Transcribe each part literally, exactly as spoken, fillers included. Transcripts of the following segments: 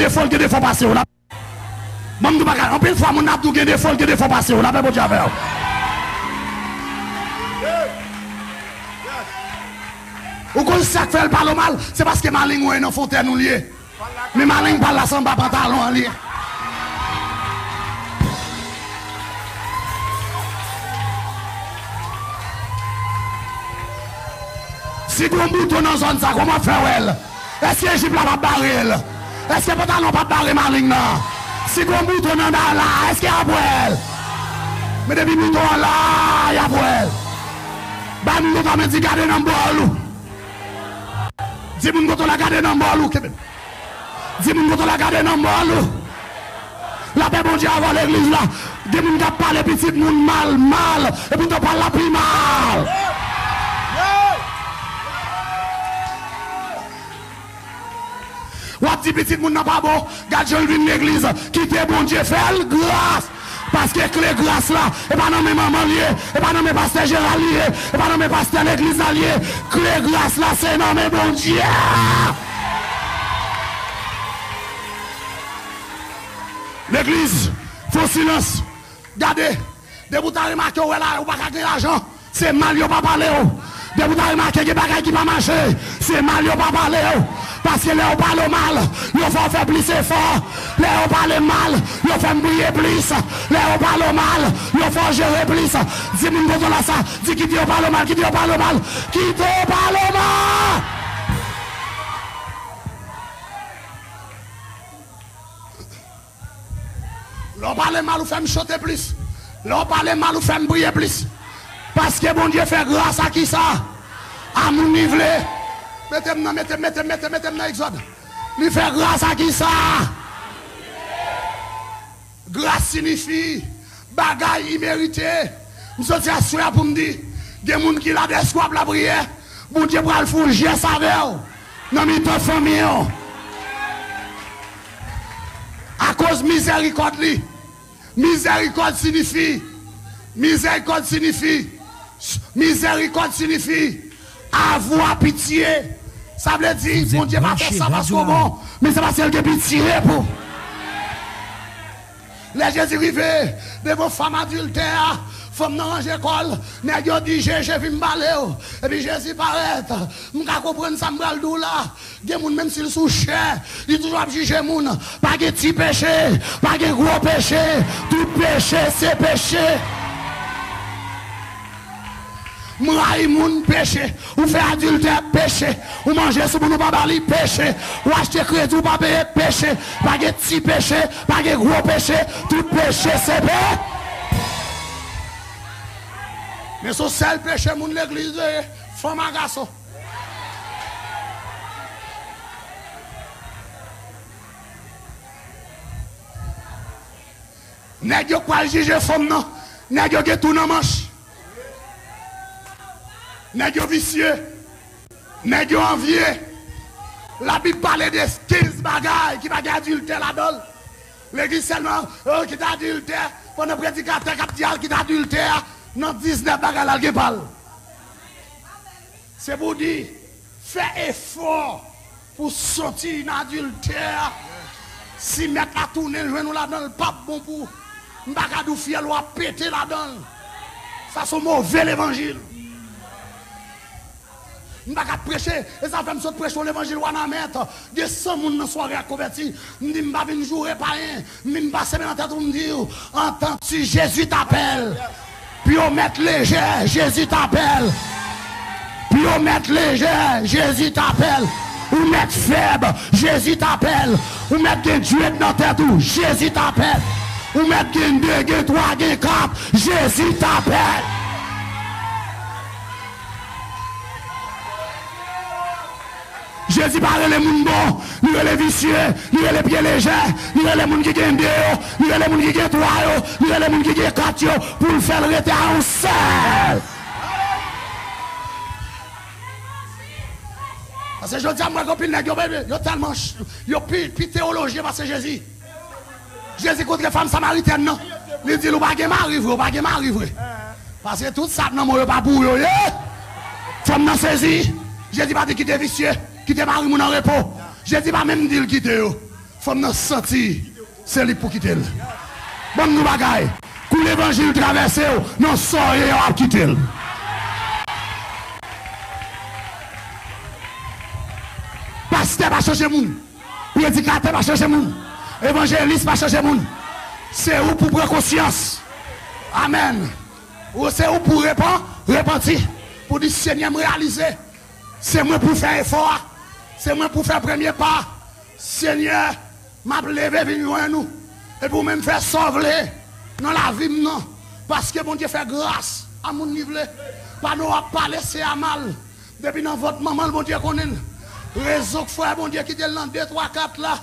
defo, l gen defo pase w. Ban m di w bagay, anpil fwa moun ap di w gen defo, l gen defo pase w. Lapè Bondye avè w. Ou konn sa k fè l pale w mal? Se paske maleng ou nan fontèn ou l ye. Men maleng pa l la se anba pantalon an li ye. Si gon bouton nan zòn sa, kòman w ap fè wè l? Èske jip la p ap bare l? Èske pantalon p ap bare maleng nan? Si gon bouton nan da la, èske y ap wè l? Men depi bouton an la, y ap wè l. Bay moun kote w la men di, gade nan bòl ou. Di moun kote w la, gade nan bòl ou. Kenbe. Di moun kote w la, gade nan bòl ou. Lapè Bondye avè w, legliz la. Gen moun k ap pale pitit moun mal, mal, epi tan pa l la pi mal. W ap di pitit moun nan pa bon, gad jan l vin legliz, kite Bondye fè l gras. Paske kle gras la, e pa nan men manman l ye, e pa nan men pastè Jeral li ye, e pa nan men pastè legliz la l ye. Kle gras la, se nan men Bondye. Legliz, fè w silans. Gade, depi w ta remake w wè la, ou pa ka gen lajan. Se mal yo pa pale w. Depi w ta remake gen bagay ki pa mache, se mal yo pa pale w. Paske lè yo pale w mal, yo fè w fè plis efò. Lè yo pale mal, yo fè m priye plis. Lè yo pale w mal, yo fè w jere plis. Di moun kote w la sa, di kite yo pale w mal, kite yo pale w mal, kite yo pale w mal. Lè w pale mal, ou fè m chote plis. Lè w pale mal, ou fè m priye plis. Paske Bondye fè gras a kisa? A moun li vle. Mete m nan, mete m, mete m, mete m, mete m nan Egzòd. Li fè gras a kisa? Gras siyifi bagay imerite. M soti aswè a pou m di, gen moun ki la dèske w ap lapriyè, Bondye pral fè yon jès avè w nan mitan fanmi w. Akoz mizèrikòd li. Mizèrikòd siyifi, mizèrikòd siyifi, mizèrikòd siyifi avoir pitié. Sa vle di, Bondye pa fè sa paske w bon, men se paske l gen pitye pou w. Lè Jezi rive devan fanm adiltè a, fanm nan ranje kò l, nèg yo di, Jezi vin pale w. Epi Jezi parèt, m ka konprann sa m pral di w la. Gen moun, menm si l sou chè, li toujou ap jije moun. Pa gen ti peche, pa gen gwo peche, tout peche se peche. M rayi moun, peche. Ou fè adiltè, peche. Ou manje sou moun ou pa ba li, peche. Ou achte kredi ou pa peye, peche. Pa gen ti peche, pa gen gwo peche, tout peche se pe. Men se yon sèl peche moun legliz yo ye, fanm ak gason. Nèg yo k pral jije fanm nan, nèg yo gen tou nan manch. Nèg yo visye. Nèg yo anvye. Labib pale de kenz bagay ki pa gen adiltè ladan l. Legliz sèlman, oh, kite adiltè, pandan predikatè k ap di al kite adiltè a, nan diznèf bagay la, l gen pa l. Se pou w di, fè efò pou w soti nan adiltè a. Si mèt la tounen l jwenn ou ladan l, p ap bon pou ou. M pa ka di w fyèl ou ap pete ladan l. Sa se yon move levanjil. M pa ka preche, e sa fè m sot preche yon levanjil Wanament. Gen san moun nan sware a k konvèti. M di m pa vin joure payen. M vin pase men nan tèt ou, m di w, entends-tu, Jésus t'appelle. Pyomèt lejè, Jezi t apèl. Pyomèt lejè, Jezi t apèl. Ou mèt fèb, Jezi t apèl. Ou mèt gen dread nan tèt ou, Jezi t apèl. Ou mèt gen de, gen twa, gen kat, Jezi t apèl. Jezi pa rele moun bon, li rele visye, li rele pye lejè, li rele moun ki gen de yo, li rele moun ki gen twa yo, li rele moun ki gen kat yo, pou l fè l rete a yon sèl. Paske jodi a, m wè gen anpil nèg yo, yo tèlman ch-, yo pi, pi teyolojyen pase Jezi. Jezi kontre fanm samaritèn nan. Li di l, ou pa gen mari vre, ou pa gen mari vre. Paske tout sa k nan men w yo pa pou ou yo ye. Fanm nan sezi. Jezi pa di kite visye, kite mari moun an repo. Jezi pa menm di l kite yo. Fanm nan santi se li pou kite l. Ban m di w bagay, kou levanjil travèse w, nan sa w ye a w ap kite l. Pastè pa chanje moun. Predikatè pa chanje moun. Evanjelis pa chanje moun. Se ou pou pran konsyans. Amèn. Ou, se ou pou repan, repanti. Pou di, Senyè, m reyalize. Se mwen pou fè efò a. Se mwen pou fè premye pa. Senyè, m ap leve vin jwenn ou. Epi ou menm fè sa w vle nan lavi m nan. Paske Bondye fè gras a moun li vle. Pa nou ap pale, se a mal. Depi nan vant manman l, Bondye konnen l. Rezon k fè Bondye kite l nan de, twa, kat la.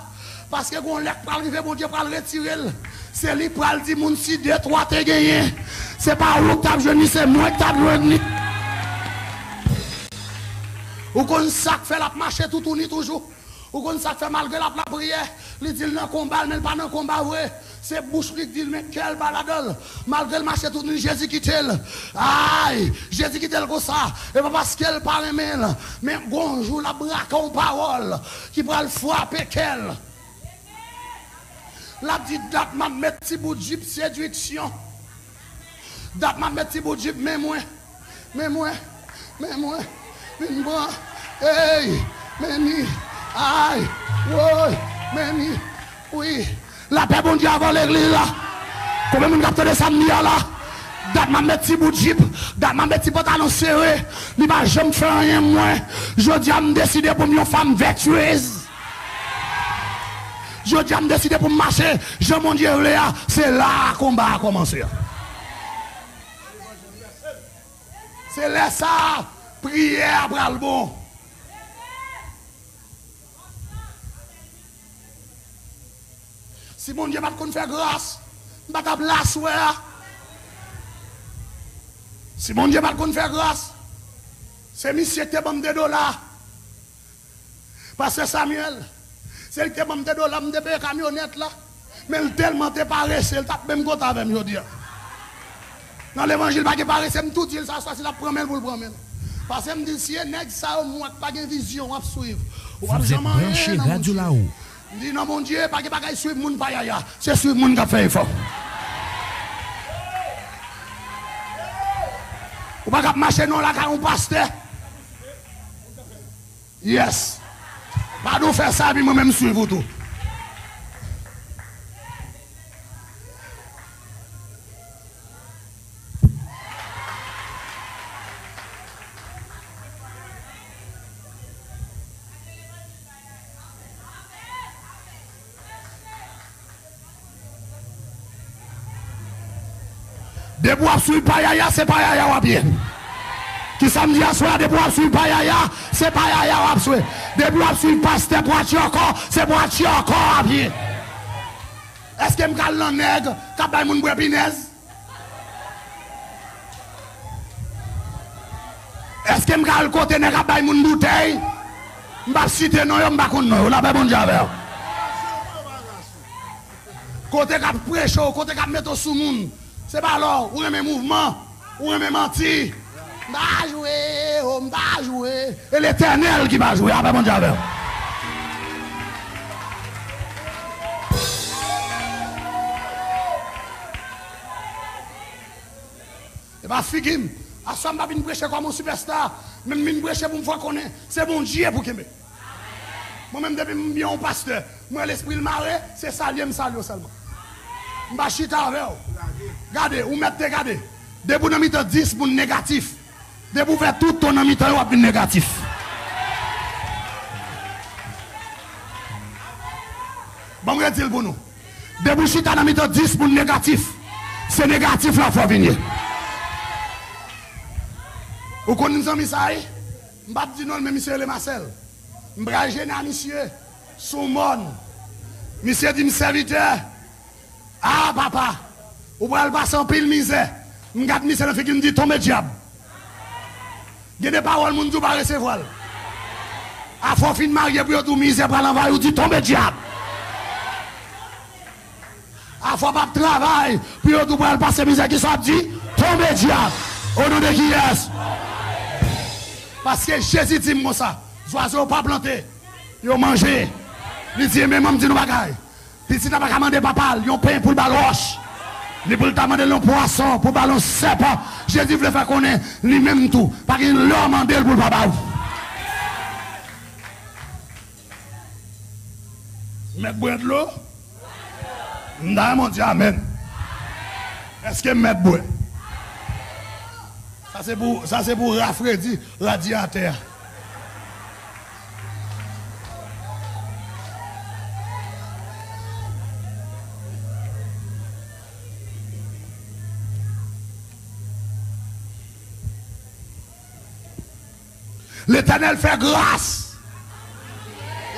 Paske gon lè k pral rive, Bondye pral retire l. Se li k pral di moun si de, twa te genyen. Se pa ou k t ap jwenn li, se mwen k t ap jwenn li. Ou konn sa k fè l ap mache toutouni toujou? Ou konn sa k fè malgre l ap lapriyè, li di l nan konba l, men l pa nan konba vre. Se bouch li k di l, men kè l pa ladan l. Malgre l mache toutouni, Jezi kite l. Ay, Jezi kite l konsa. E pa paske l pa renmen l, men gon jou l ap brake yon pawòl ki pral frape kè l. L ap di, dat m ap met ti bout jip sedwiksyon. Dat m ap met ti bout jip, men mwen, men mwen, men mwen, vin pran, ey, men ni, ay, woy, men ni, wi. Lapè Bondye avè w legliz la. Konbyen moun k ap tande sa m di a la? Dat m ap met ti bout jip, dat m ap met ti pantalon sere, li pa janm fè anyen mwen. Jodi a, m deside pou m yon fanm vètyez. Jodi a, m deside pou m mache jan Bondye vle a. Se la a konba a kòmanse a. Se lè sa a, priyè a pral bon. Si Bondye pa t konn fè gras, m pa t ap la aswè a. Si Bondye pa t konn fè gras, se misye ki te ban m de dola. Pastè Samuel, se li ki te ban m de dola, m te peye kamyonèt la. Men l tèlman te parese, l t ap menm kontan avè m jodi a. Nan levanjil, pa gen parese, m tou di l sa swa, si l ap pran men l pou l pran men l. Paske m di l, si e nèg sa yo m wè k pa gen vizyon w ap swiv, ou p ap janm anyen nan Bondye. M di, nan Bondye, pa gen bagay swiv moun payaya, se swiv moun k ap fè efò. Ou pa ka ap mache nan yon lakay yon pastè. Yes. Pa di w fè sa, epi mwen menm swiv ou tou. Depi w ap swiv payaya, se payaya w ap ye. Kisa m di aswè a? Depi w ap swiv payaya, se payaya w ap swiv. Depi w ap swiv pastè pwatyòkò, se pwatyòkò w ap ye. Èske m ka al nan nèg k ap bay moun bwè pinèz? Èske m ka al kote nèg ap bay moun boutèy? M p ap site non yo, m pa konn non yo. Lapè Bondye avè w. Kote k ap preche w, kote k ap mete w sou moun. Se pa lè w renmen mouvman, ou renmen manti. M pa jwe, o, m pa jwe. E Letènèl ki pa jwe. Lapè Bondye avè w. E pa figi m. Aswè m pa vin preche kòm yon sipèsta, men m vin preche pou m fè w konnen se Bondye pou kenbe. Mwen menm, depi m byen yon pastè, m wè lespri l mare, se salye m salye w sèlman. M pa chita avè w. Gade, ou mèt te gade. Depi w nan mitan dis moun negatif, depi w fè tout ton nan mitan yo, w ap vin negatif. Ban m redi l pou nou. Depi w chita nan mitan dis moun negatif, se negatif la fè w vin ye. Ou konn zanmi sa a, wi? M p ap di non l, men misye rele Masèl. M pral jene a misye sou mòn. Misye di m, sèvitè, a papa, ou pral pase anpil mizè. M gad misye nan figi, m di, tonbe dyab. Gen de pawòl moun di w pa resevwa l. Afè w fin marye pou yo di w mizè pral anvayi w, di, tonbe dyab. Afè w p ap travay pou yo di w pral pase mizè, kisa w ap di? Tonbe dyab. O non de kiyès? Paske Jezi di m konsa, zwazo yo pa plante, yo manje. Li di, men mwen m di nou bagay. Pitit la pa ka mande papa l yon pen pou l ba l wòch, ni pou l ta mande l yon pwason, pou l ba l yon sèpan. Jezi vle fè konnen li menm tou, pa gen lè w mande l pou l pa ba ou. Mèt bwè dlo? M ta renmen w di amèn. Èske m mèt bwè? Sa se pou, sa se pou rafredi radyatè a. Letènèl fè gras.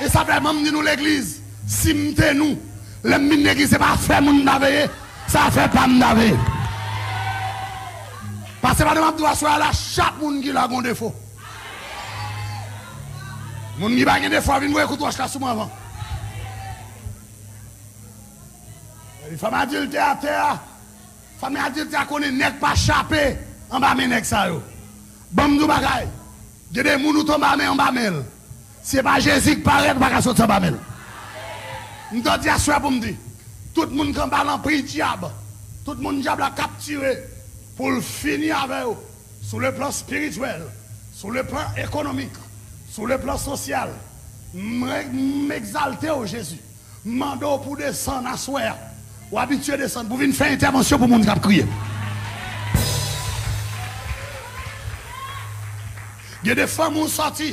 E sa fè m di nou legliz, si m te nou, lè m vin legliz, se pa afè moun m ta veye, se afè pa m m ta veye. Pase pa de m ap di w aswè a la, chak moun ki la gon defo. Moun ki pa gen defo a vin voye kout wòch la sou mwen avan. Epi fanm adiltè atè a, fanm adiltè a konnen nèg pa chape anba men nèg sa yo. Ban m di w bagay, gen de moun ou tonbe anba men anba men l. Si se pa Jezi k parèt, ou pa ka soti anba men l. M t di aswè pou m di, tout moun k anba lanpriz dyab, tout moun dyab la kaptire pou l fini avè yo, sou le plan espirityèl, sou le plan ekonomik, sou le plan sosyal, m, m egzalte w, Jezi. M mande w pou w desann aswè a. Ou abitye desann pou vin fè entèvansyon pou moun k ap kriye. Gen de fanmi w sòti,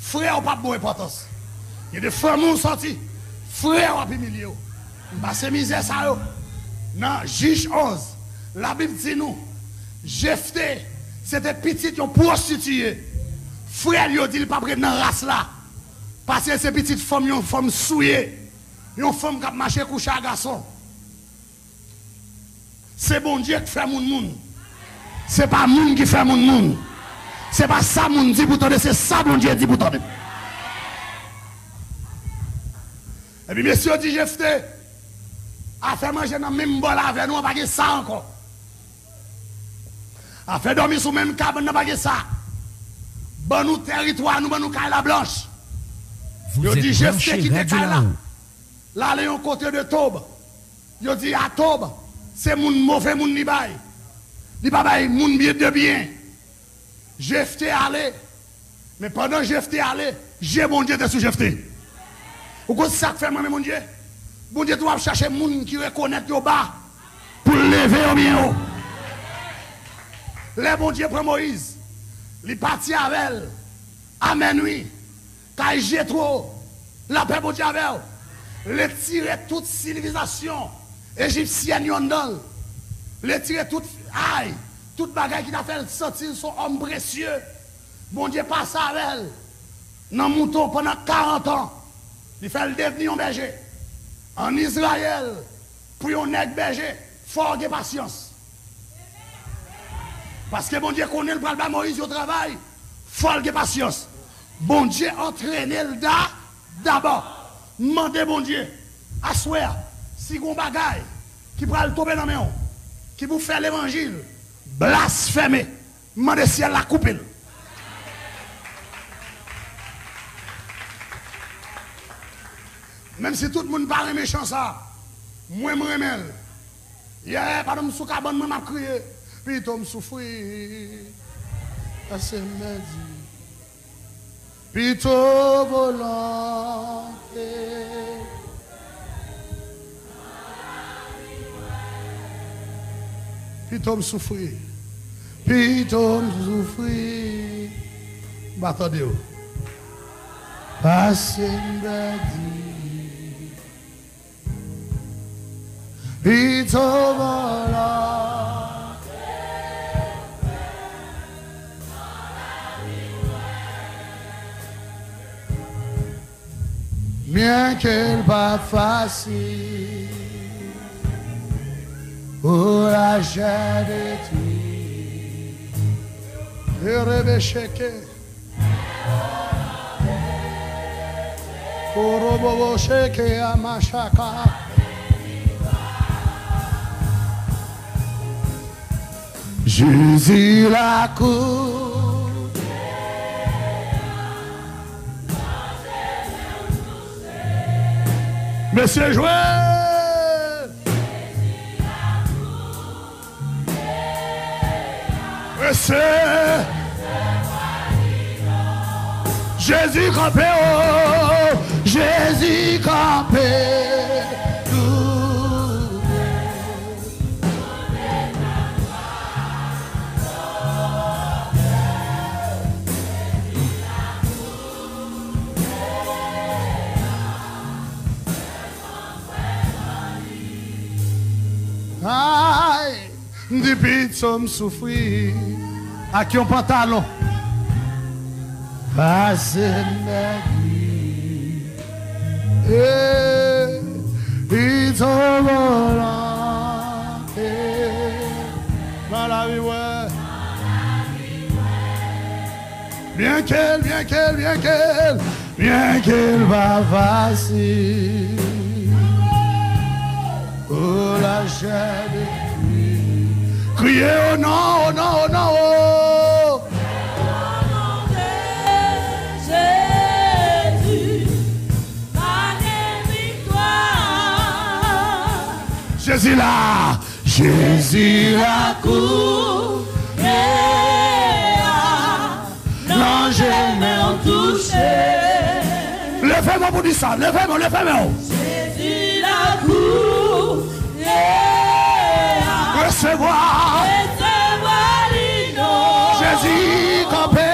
frè w p ap ba w enpòtans. Gen de fanmi w sòti, frè w ap imilye w. M pase mizè sa yo. Nan Jij onz, Labib di nou, Jefte, se te pitit yon pwostitiye. Frè l yo di l p ap ret nan ras la, paske se pitit fanm yon fanm souye, yon fanm k ap mache kouche a gason. Se Bondye k fè moun moun. Se pa moun ki fè moun moun. Se pa sa moun di pou tande, se sa Bondye di pou tande. Epi mesye yo di Jefte, afè manje nan menm bòl avè nou an, pa gen sa ankò. Afè dòmi sou menm kabann nan, pa gen sa. Ban nou tèritwa nou, ban nou kay la blanch. Yo di Jefte kite kay la, l ale yon kote de Tob. Yo di a Tob, se moun, move moun li bay. Li pa bay moun byen de byen. Jefte ale. Men pandan Jefte ale, je Bondye te sou Jefte. Ou konn sa k fè m renmen Bondye? Bondye tou ap chache moun ki rekonèt yo ba pou l leve yo byen wo. Lè Bondye pran Moyiz, li pati avè l. Amèn wi. Kay Jetwo, lapè Bondye avè w. Li tire tout sivilizasyon ejipsyèn yo anndan l. Li tire tout, ay, tout bagay ki ta fè l santi l se yon òm presye. Bondye pase avè l nan mouton pandan karant an. Li fè l devni yon bèje. Ann Izrayèl, pou yon nèg bèje, fò w gen pasyans. Paske Bondye konnen l pral bay Moyiz yon travay, fò l gen pasyans. Bondye antrene l da, dabò. Mande Bondye, aswè a, si gon bagay ki pral tonbe nan men w, ki pou fè levanjil blasfeme, mande syèl la koupe l. Menm si tout moun pa renmen chan sa, mwen, m renmen l. Yè, pandan m sou kabann mwen, m ap kriye. Pito m soufri, pase m pèdi. Pito volonte. Pito m soufri. Pito m soufri. M pa tande w. Pase m pèdi. Pito volonte. Byenke l pa fasil pou lachè detwi. Erebe cheke. Korobobo cheke amachaka. Jezi lakou. Mesye jwe! Mesye! Jezi kanpe o! Jezi kanpe! Ay, depi m soufri ak yon pantalon. Pase m bèk li. Eh, it's all I can. Nan lavi, wè. Byen ke l, byen ke l, byen ke l, byen ke l pa fasil. O la chè detwi. Kriye o non, o non, o non, o. Jezi la, Jezi la kounye a, nan je men w touche. Leve men w pou di sa, leve men w, leve men w. Jezi la kounye a, resevwa, resevwa li non. Jezi kanpe,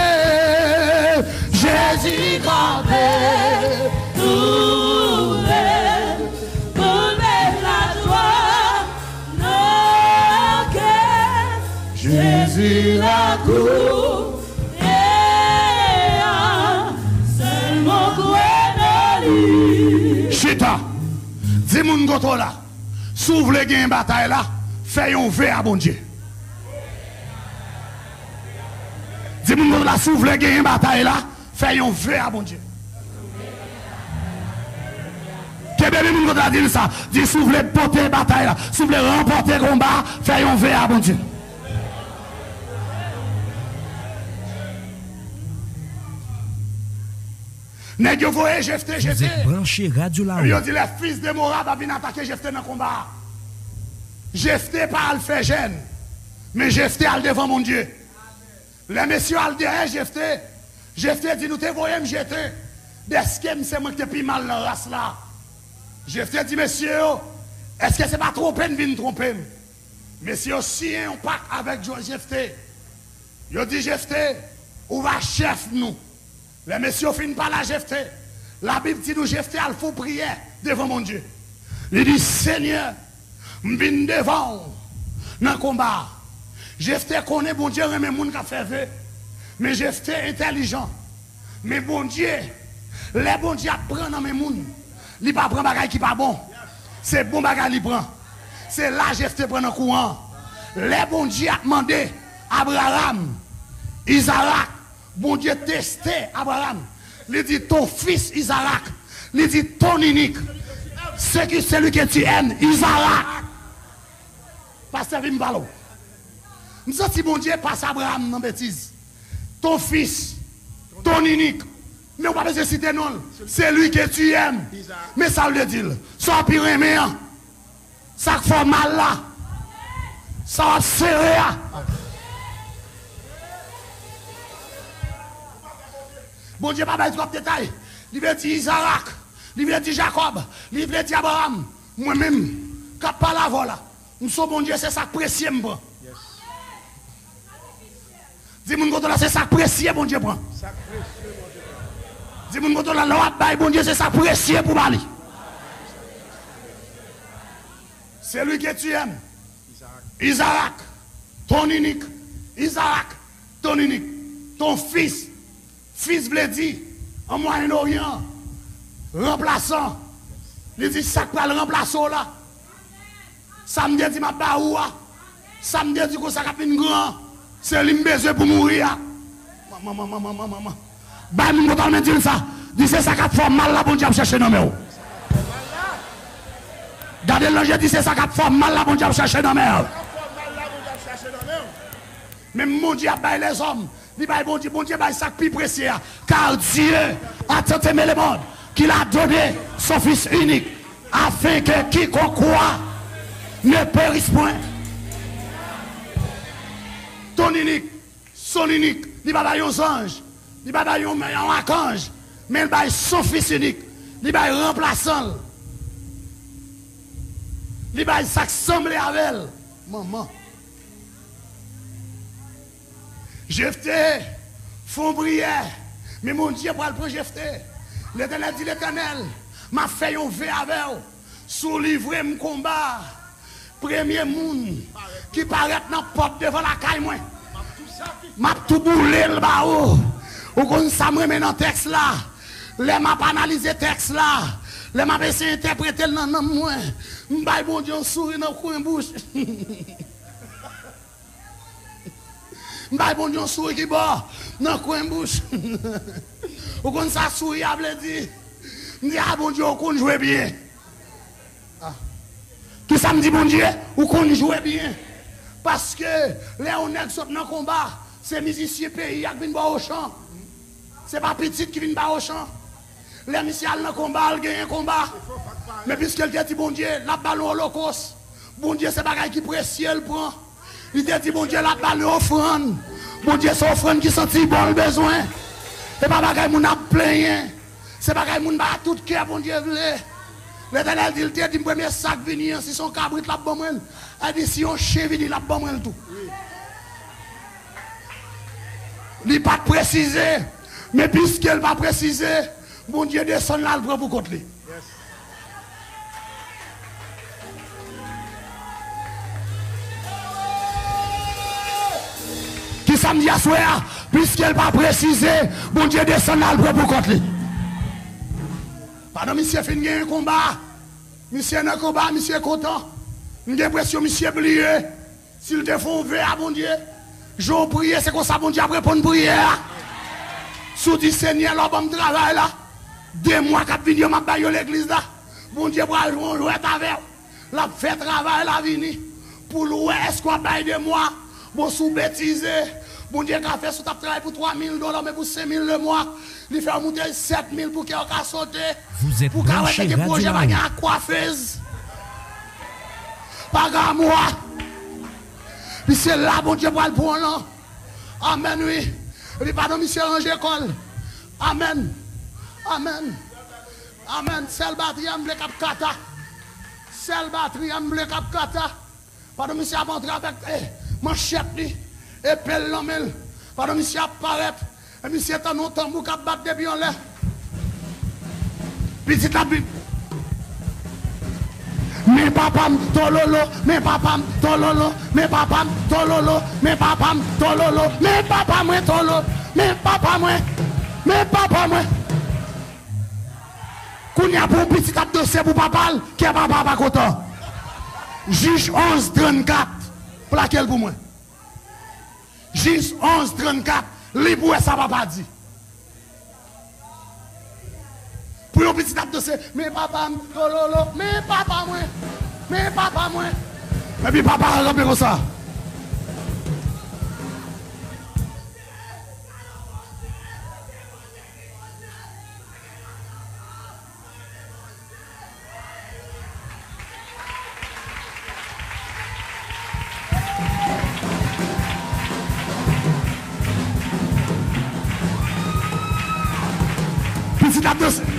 Jezi kanpe, touve. Pou met lajwa nan kè. Jezi la kounye a, sèlman kwè nan li. Chita. Di moun kote w la, si w vle genyen batay la, fè yon ve a Bondye. Di moun kote w la, si w vle genyen batay la, fè yon ve a Bondye. Kenbe men moun kote w la, di l sa. Di, si w vle pote batay la, si w vle ranpòte konba a, fè yon ve a Bondye. Nèg yo voye Jefte, Jefte. Epi yo di, les fils de Moab ap vin atake Jefte nan konba a. Jefte pa al fè jèn, men Jefte al devan Bondye. Lè mesye yo al dèyè Jefte, Jefte di, nou te voye m jete, dèske m se mwen ki te pi mal nan ras la. Jefte di mesye yo, èske se pa twonpe n vin twonpe m? Mesye yo siyen yon pak avèk Jefte. Yo di Jefte, ou va chèf nou. Lè mesye yo fin pale a Jefte, Labib di nou Jefte al fè yon priyè devan Bondye. Li di, Senyè, m vin devan w nan konba a. Jefte konnen Bondye renmen moun k ap fè ve, men Jefte entèlijan. Men Bondye, lè Bondye ap pran nan men moun, li pa pran bagay ki pa bon. Se bon bagay li pran. Se la Jefte pran nan kou an. Lè Bondye ap mande Abraram, Izarak, Bondye teste Abraram. Li di, ton fis Izarak. Li di, ton inik. Se ki, celui que tu aimes, Izarak. Pastè, vin m pale w. M santi Bondye pase Abraram nan betiz. Ton fis, ton inik. Men w pa bezwen site non l. Celui que tu aimes. Men sa w vle di l. Sa w pi renmen an. Sa k fè w mal la. Sa w ap sere a. Bondye pa bay twòp detay. Li vle di Izarak. Li vle di Jakòb. Li vle di Abraram. Mwen menm, k ap pale avè w la. M se yon Bondye, se sa k presye m pran. Di moun kote w la, se sa k presye Bondye pran. Di moun kote w la, lè w ap bay Bondye, se sa k presye pou ba li. Celui que tu aimes. Izarak, ton inik. Izarak, ton inik. Ton fis. Fis vle di, an Mwayen Oryan, ranplasan. Li di, sa k pral ranplase w la. Sa m te di m ap ba ou a. Sa m te di konsa k ap vin gran an. Se li m bezwen pou mouri a. Manman, manman, manman, manman. Bay moun kote w la, men di l sa. Di, se sa k ap fè w mal la, Bondye ap chèche nan men w. Gade l nan je, di, se sa k ap fè w mal la, Bondye ap chèche nan men w. Men Bondye ap bay lèzòm. Li bay Bondye, Bondye bay sa k pi presye a. Car Dieu a tant aimé le monde qu'il a donné son Fils unique, Afin que quiconque croit ne périsse point. Ton inik, son inik, li pa bay yon zanj, li pa bay yon, yon akanj, men l bay son fis inik, li bay ranplasan l, li bay sa k sanble avè l. Manman. Jefte fè yon priyè, men Bondye pral pran Jefte. Letènèl di, Letènèl, m ap fè yon ve avè w. Si w livre m konba a, premye moun ki parèt nan pòt devan lakay mwen, m ap tou boule l ba ou. Ou konn sa m renmen nan tèks la? Lè m ap analize tèks la, lè m ap eseye entèprete l nan nanm mwen, m bay Bondye yon souri nan kwen bouch. M bay Bondye yon souri ki bò nan kwen bouch. Ou konn sa souri a vle di? M di, a, Bondye, ou konn jwe byen. Ah. Kisa m di Bondye? Ou konn jwe byen. Paske lè yon nèg sot nan konba, se mizisyen peyi a k vin ba w ochan. Se pa pitit ki vin ba w ochan. Lè misye al nan konba, l genyen konba. Men piske l te di Bondye, l ap ba l yon olokos. Bondye se bagay ki presye l pran. Li te di Bondye l ap ba l yon ofrann. Bondye se ofrann ki santi bon l bezwen. E pa bagay moun ap plenyen. Se bagay moun ba tout kè Bondye vle. Letènèl di, l te di m premye sa k vini an, si se yon kabrit l ap ban mwen l. Li di si yon chen vini l ap ban mwen l tou. Li pa t presize, men piske l pa presize, Bondye desann la, l pran pou kont li. Kisa m di aswè a? Piske l pa presize, Bondye desann la, l pran pou kont li. Pandan misye fin genyen konba, misye nan konba, misye kontan. M gen enpresyon misye bliye. Si l te fè yon ve a Bondye, jan w priye, se konsa Bondye ap reponn priyè a. Si w di, Senyè, lè w ban m travay la, de mwa k ap vini yo, m ap bay yo legliz la, Bondye pral jwe yon jwèt avè w. L ap fè travay la vini pou l wè èske w ap bay de mwa. Bon, si w betize, Bondye ka fè si w t ap travay pou twa mil dola, men pou senk mil de mwa, li fè w moute sèt mil pou kè w ka sote. Pou w ka wè tèt gen pwojè pa gen ak kwafez. Pa gen mwa. Pi se la Bondye pral pran w lan. Amèn, wi. Epi pandan misye ranje kò l. Amèn. Amèn. Amèn. Sèl batri a m vle k ap kata. Sèl batri a m vle k ap kata. Pandan misye ap antre avèk, eh, manchèt li, epe l nan men l. Pandan misye ap parèt, e misye tande yon tanbou k ap bat depi anlè. Pitit la ap vin. Men papa m tololo, men papa m tololo, men papa m tololo, men papa m tololo, men papa mwen tolo, men papa mwen, men papa mwen. Kounye a pou yon pitit ap danse pou papa l, kè papa a pa kontan. Jij onz trannkat, plake l pou mwen. Jij onz trannkat, li pou wè sa papa di. Pou yon pitit ap danse, men papa m, tololo, men papa mwen, men papa mwen. Epi papa a ranpe konsa. Pitit ap danse.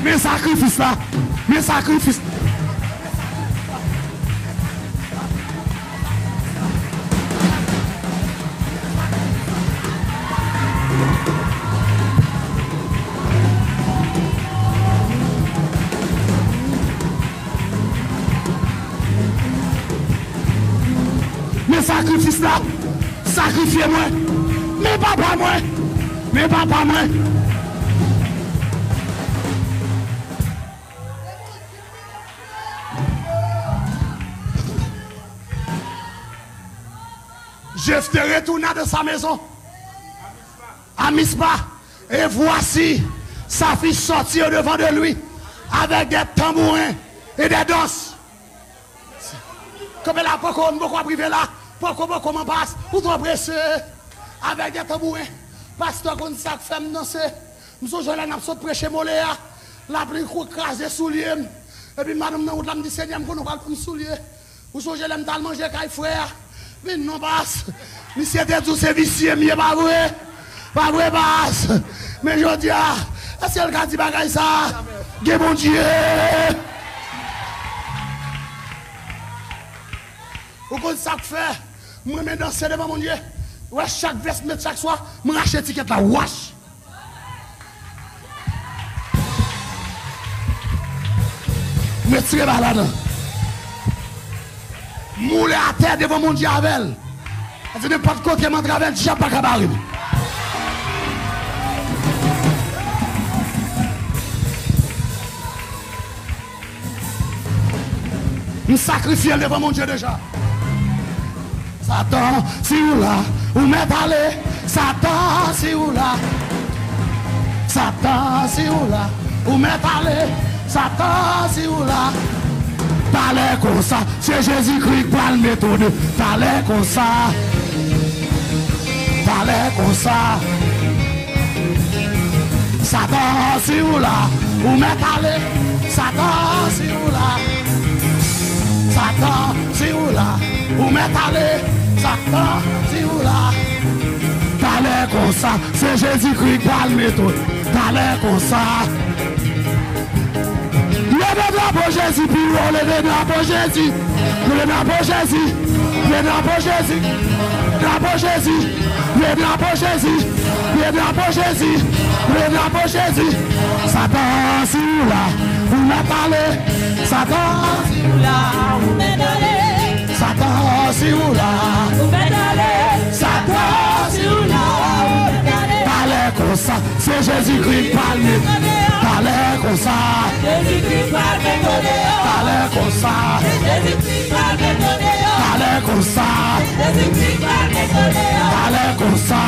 Men sakrifis la. Men sakrifis. Men sakrifis la, sakrifye mwen. Men papa mwen, men papa mwen. Jephthé retourna dans sa maison, à Mizpa, et voici, sa fille sortit au-devant de lui avec des tambourins et des danses. Kanpe la, poko, m poko ap rive la. Poko, poko, m an pas. Ou twò prese. Avèk de tanbouren. Pastè konn sa k fè m danse. M sonje lè n ap sot preche mole a. Lapli kou kraze soulye m. Epi m pa nan wout la, m di, Senyè, m konnen w pral ban m soulye. Ou sonje lè m t al manje kay frè a? Men non, pas. Misye te di w se visye m ye, pa vre? Pa vre, pas? Men jodi a, èske l ka di bagay sa a? Gen Bondye. Ou konn sa k fè m renmen danse devan Bondye? Ou wè chak vès m met chak swa, m rache etikèt la, wach! M retire ba ladan. M woule atè devan Bondye avè l. Sa di nenpòt kote m antre avè l, dyab pa ka bare m. M sakrifye l devan Bondye deja. Satan, si ou la, ou mèt ale. Satan, si ou la. Satan, si ou la, ou mèt ale. Satan, si ou la. Talè konsa, se Jezikri k pral metone. Talè konsa. Talè konsa. Satan, si ou la, ou mèt ale. Satan, si ou la. Satan, si ou la, ou mèt ale. Satan, si ou la. Talè konsa, se Jezikri k pral metone. Talè konsa. Leve drapo Jezi pi wo, leve drapo Jezi. Leve drapo Jezi. Leve drapo Jezi. Drapo Jezi. Leve drapo Jezi. Leve drapo Jezi. Leve drapo Jezi. Satan, si ou la, ou mèt ale. Satan, si ou la, ou mèt ale. Satan, si ou la, ou mèt ale. Satan, si ou la, ou mèt ale. Talè konsa, se Jezikri k pral met. Talè konsa. Jezikri pral met w deyò. Talè konsa. Jezikri pral met w deyò. Talè konsa. Jezikri pral met w deyò. Talè konsa.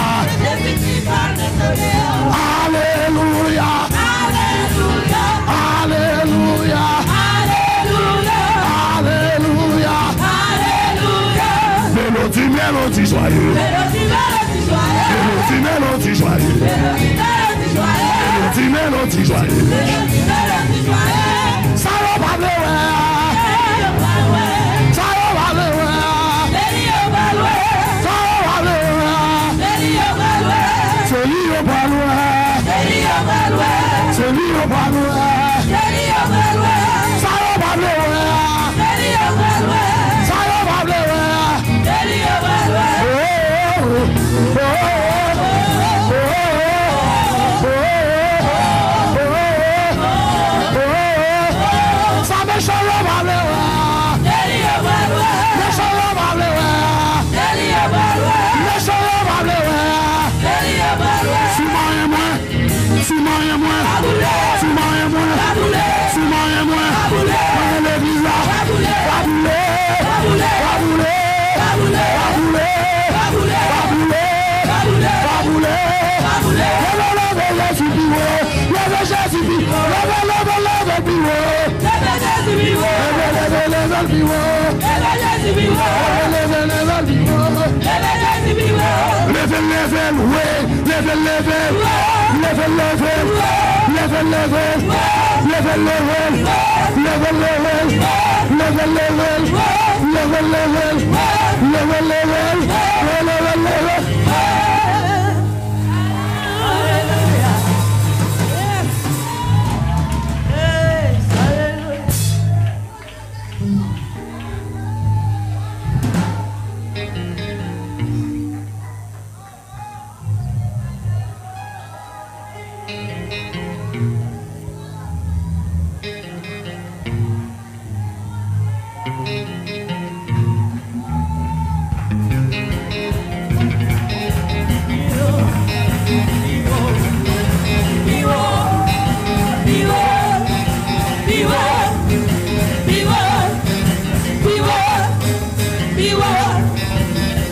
Jezikri pral met w deyò. Alelouya. Alelouya. Alelouya. Alelouya. Alelouya. Alelouya. Melodi, melodi jwaye. Melodi, melodi jwaye. Melodi, melodi jwaye. Melodi, melodi jwaye. Melodi, melodi jwaye. Melodi, melodi jwaye. Sa yo pa vle wè. Sa yo pa vle wè. Sa yo pa vle wè. Sa yo pa vle wè. Se li yo pral wè. Se li yo pral wè. Se li yo pral wè. Se li yo pral wè. Sa yo pa vle wè. Se li yo pral wè. Sa yo pa vle wè. Se li yo pral wè. Oh, oh, oh, oh. Sa mechan yo pa vle wè. Se li yo pral wè. Mechan yo pa vle wè. Se li yo pral wè. Mechan yo pa vle wè. Se li yo pral wè. Si w manyen mwen, si w manyen mwen, si w manyen mwen, si w manyen mwen, mwen legliz la, va boule, va boule, va boule, va boule, va boule, va boule, va boule, va boule, va boule. Leve, leve Jezi pi wo, leve Jezi pi wo, leve, leve, leve pi wo. Leve Jezi pi wo. Leve, leve, leve l pi wo. Leve Jezi pi wo. Leve, leve, leve l pi wo. Leve Jezi pi wo. Leve l, leve l, wi. Leve l, leve l. Leve l, leve l. Leve l, leve l. Leve l, leve l.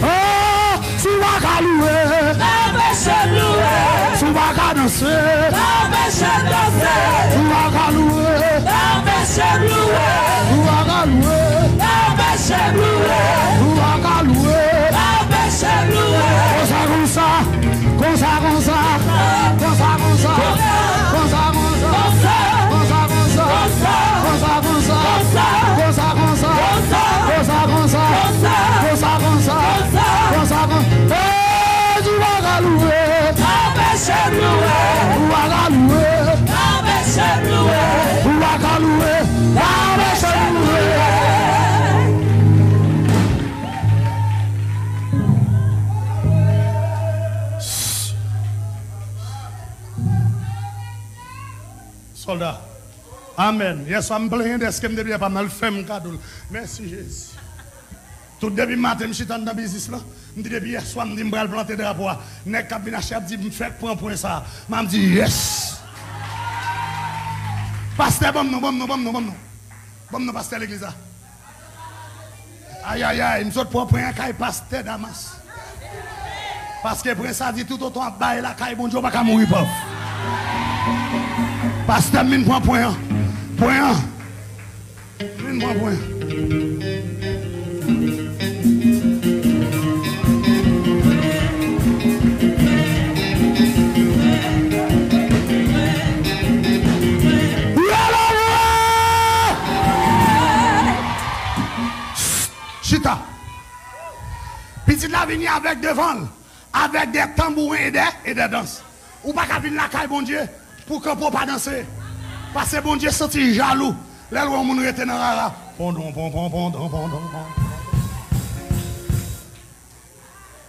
Oh, si w pa ka louwe, pa anpeche m louwe. Si w pa ka danse, pa anpeche m danse. Si w pa ka louwe, pa anpeche m louwe. Si w pa ka louwe, pa anpeche m louwe. Si w pa ka louwe, pa anpeche m louwe. Konsa, konsa, konsa, konsa, konsa, konsa, konsa, konsa, konsa. Sòlda. Amèn. Yèswa, m plenyen dèske m te byen pa m nan, l fè m kado l. Mèsi, Jezi. Tout depi maten, m chita anndan biznis lan. M di, depi yèswa, m di, m pral plante drapo a. Nèg k ap vin achte ap di, m fèk pran pwen sa a. M ap di, yès. Pastè, ban m non, ban m non, ban m non, ban m non. Ban m non, pastè legliz la. Ayayay, m sot pran pwen an kay pastè Damas. Paske pwen sa di toutotan w ap bay lakay Bondye, w pa ka mouri pòv. Pastè, m vin pran pwen an. Pwen an. M vin pran pwen an. Chita. Pitit la vini avèk devan l, avèk dè tanbouren e dè, e dè dans. Ou pa ka vin lakay Bondye pou kanpe w pa danse. Paske Bondye santi jalou lè l wè yon moun rete nan rara. Pondon, pon, pon, pondon, pondon, pon.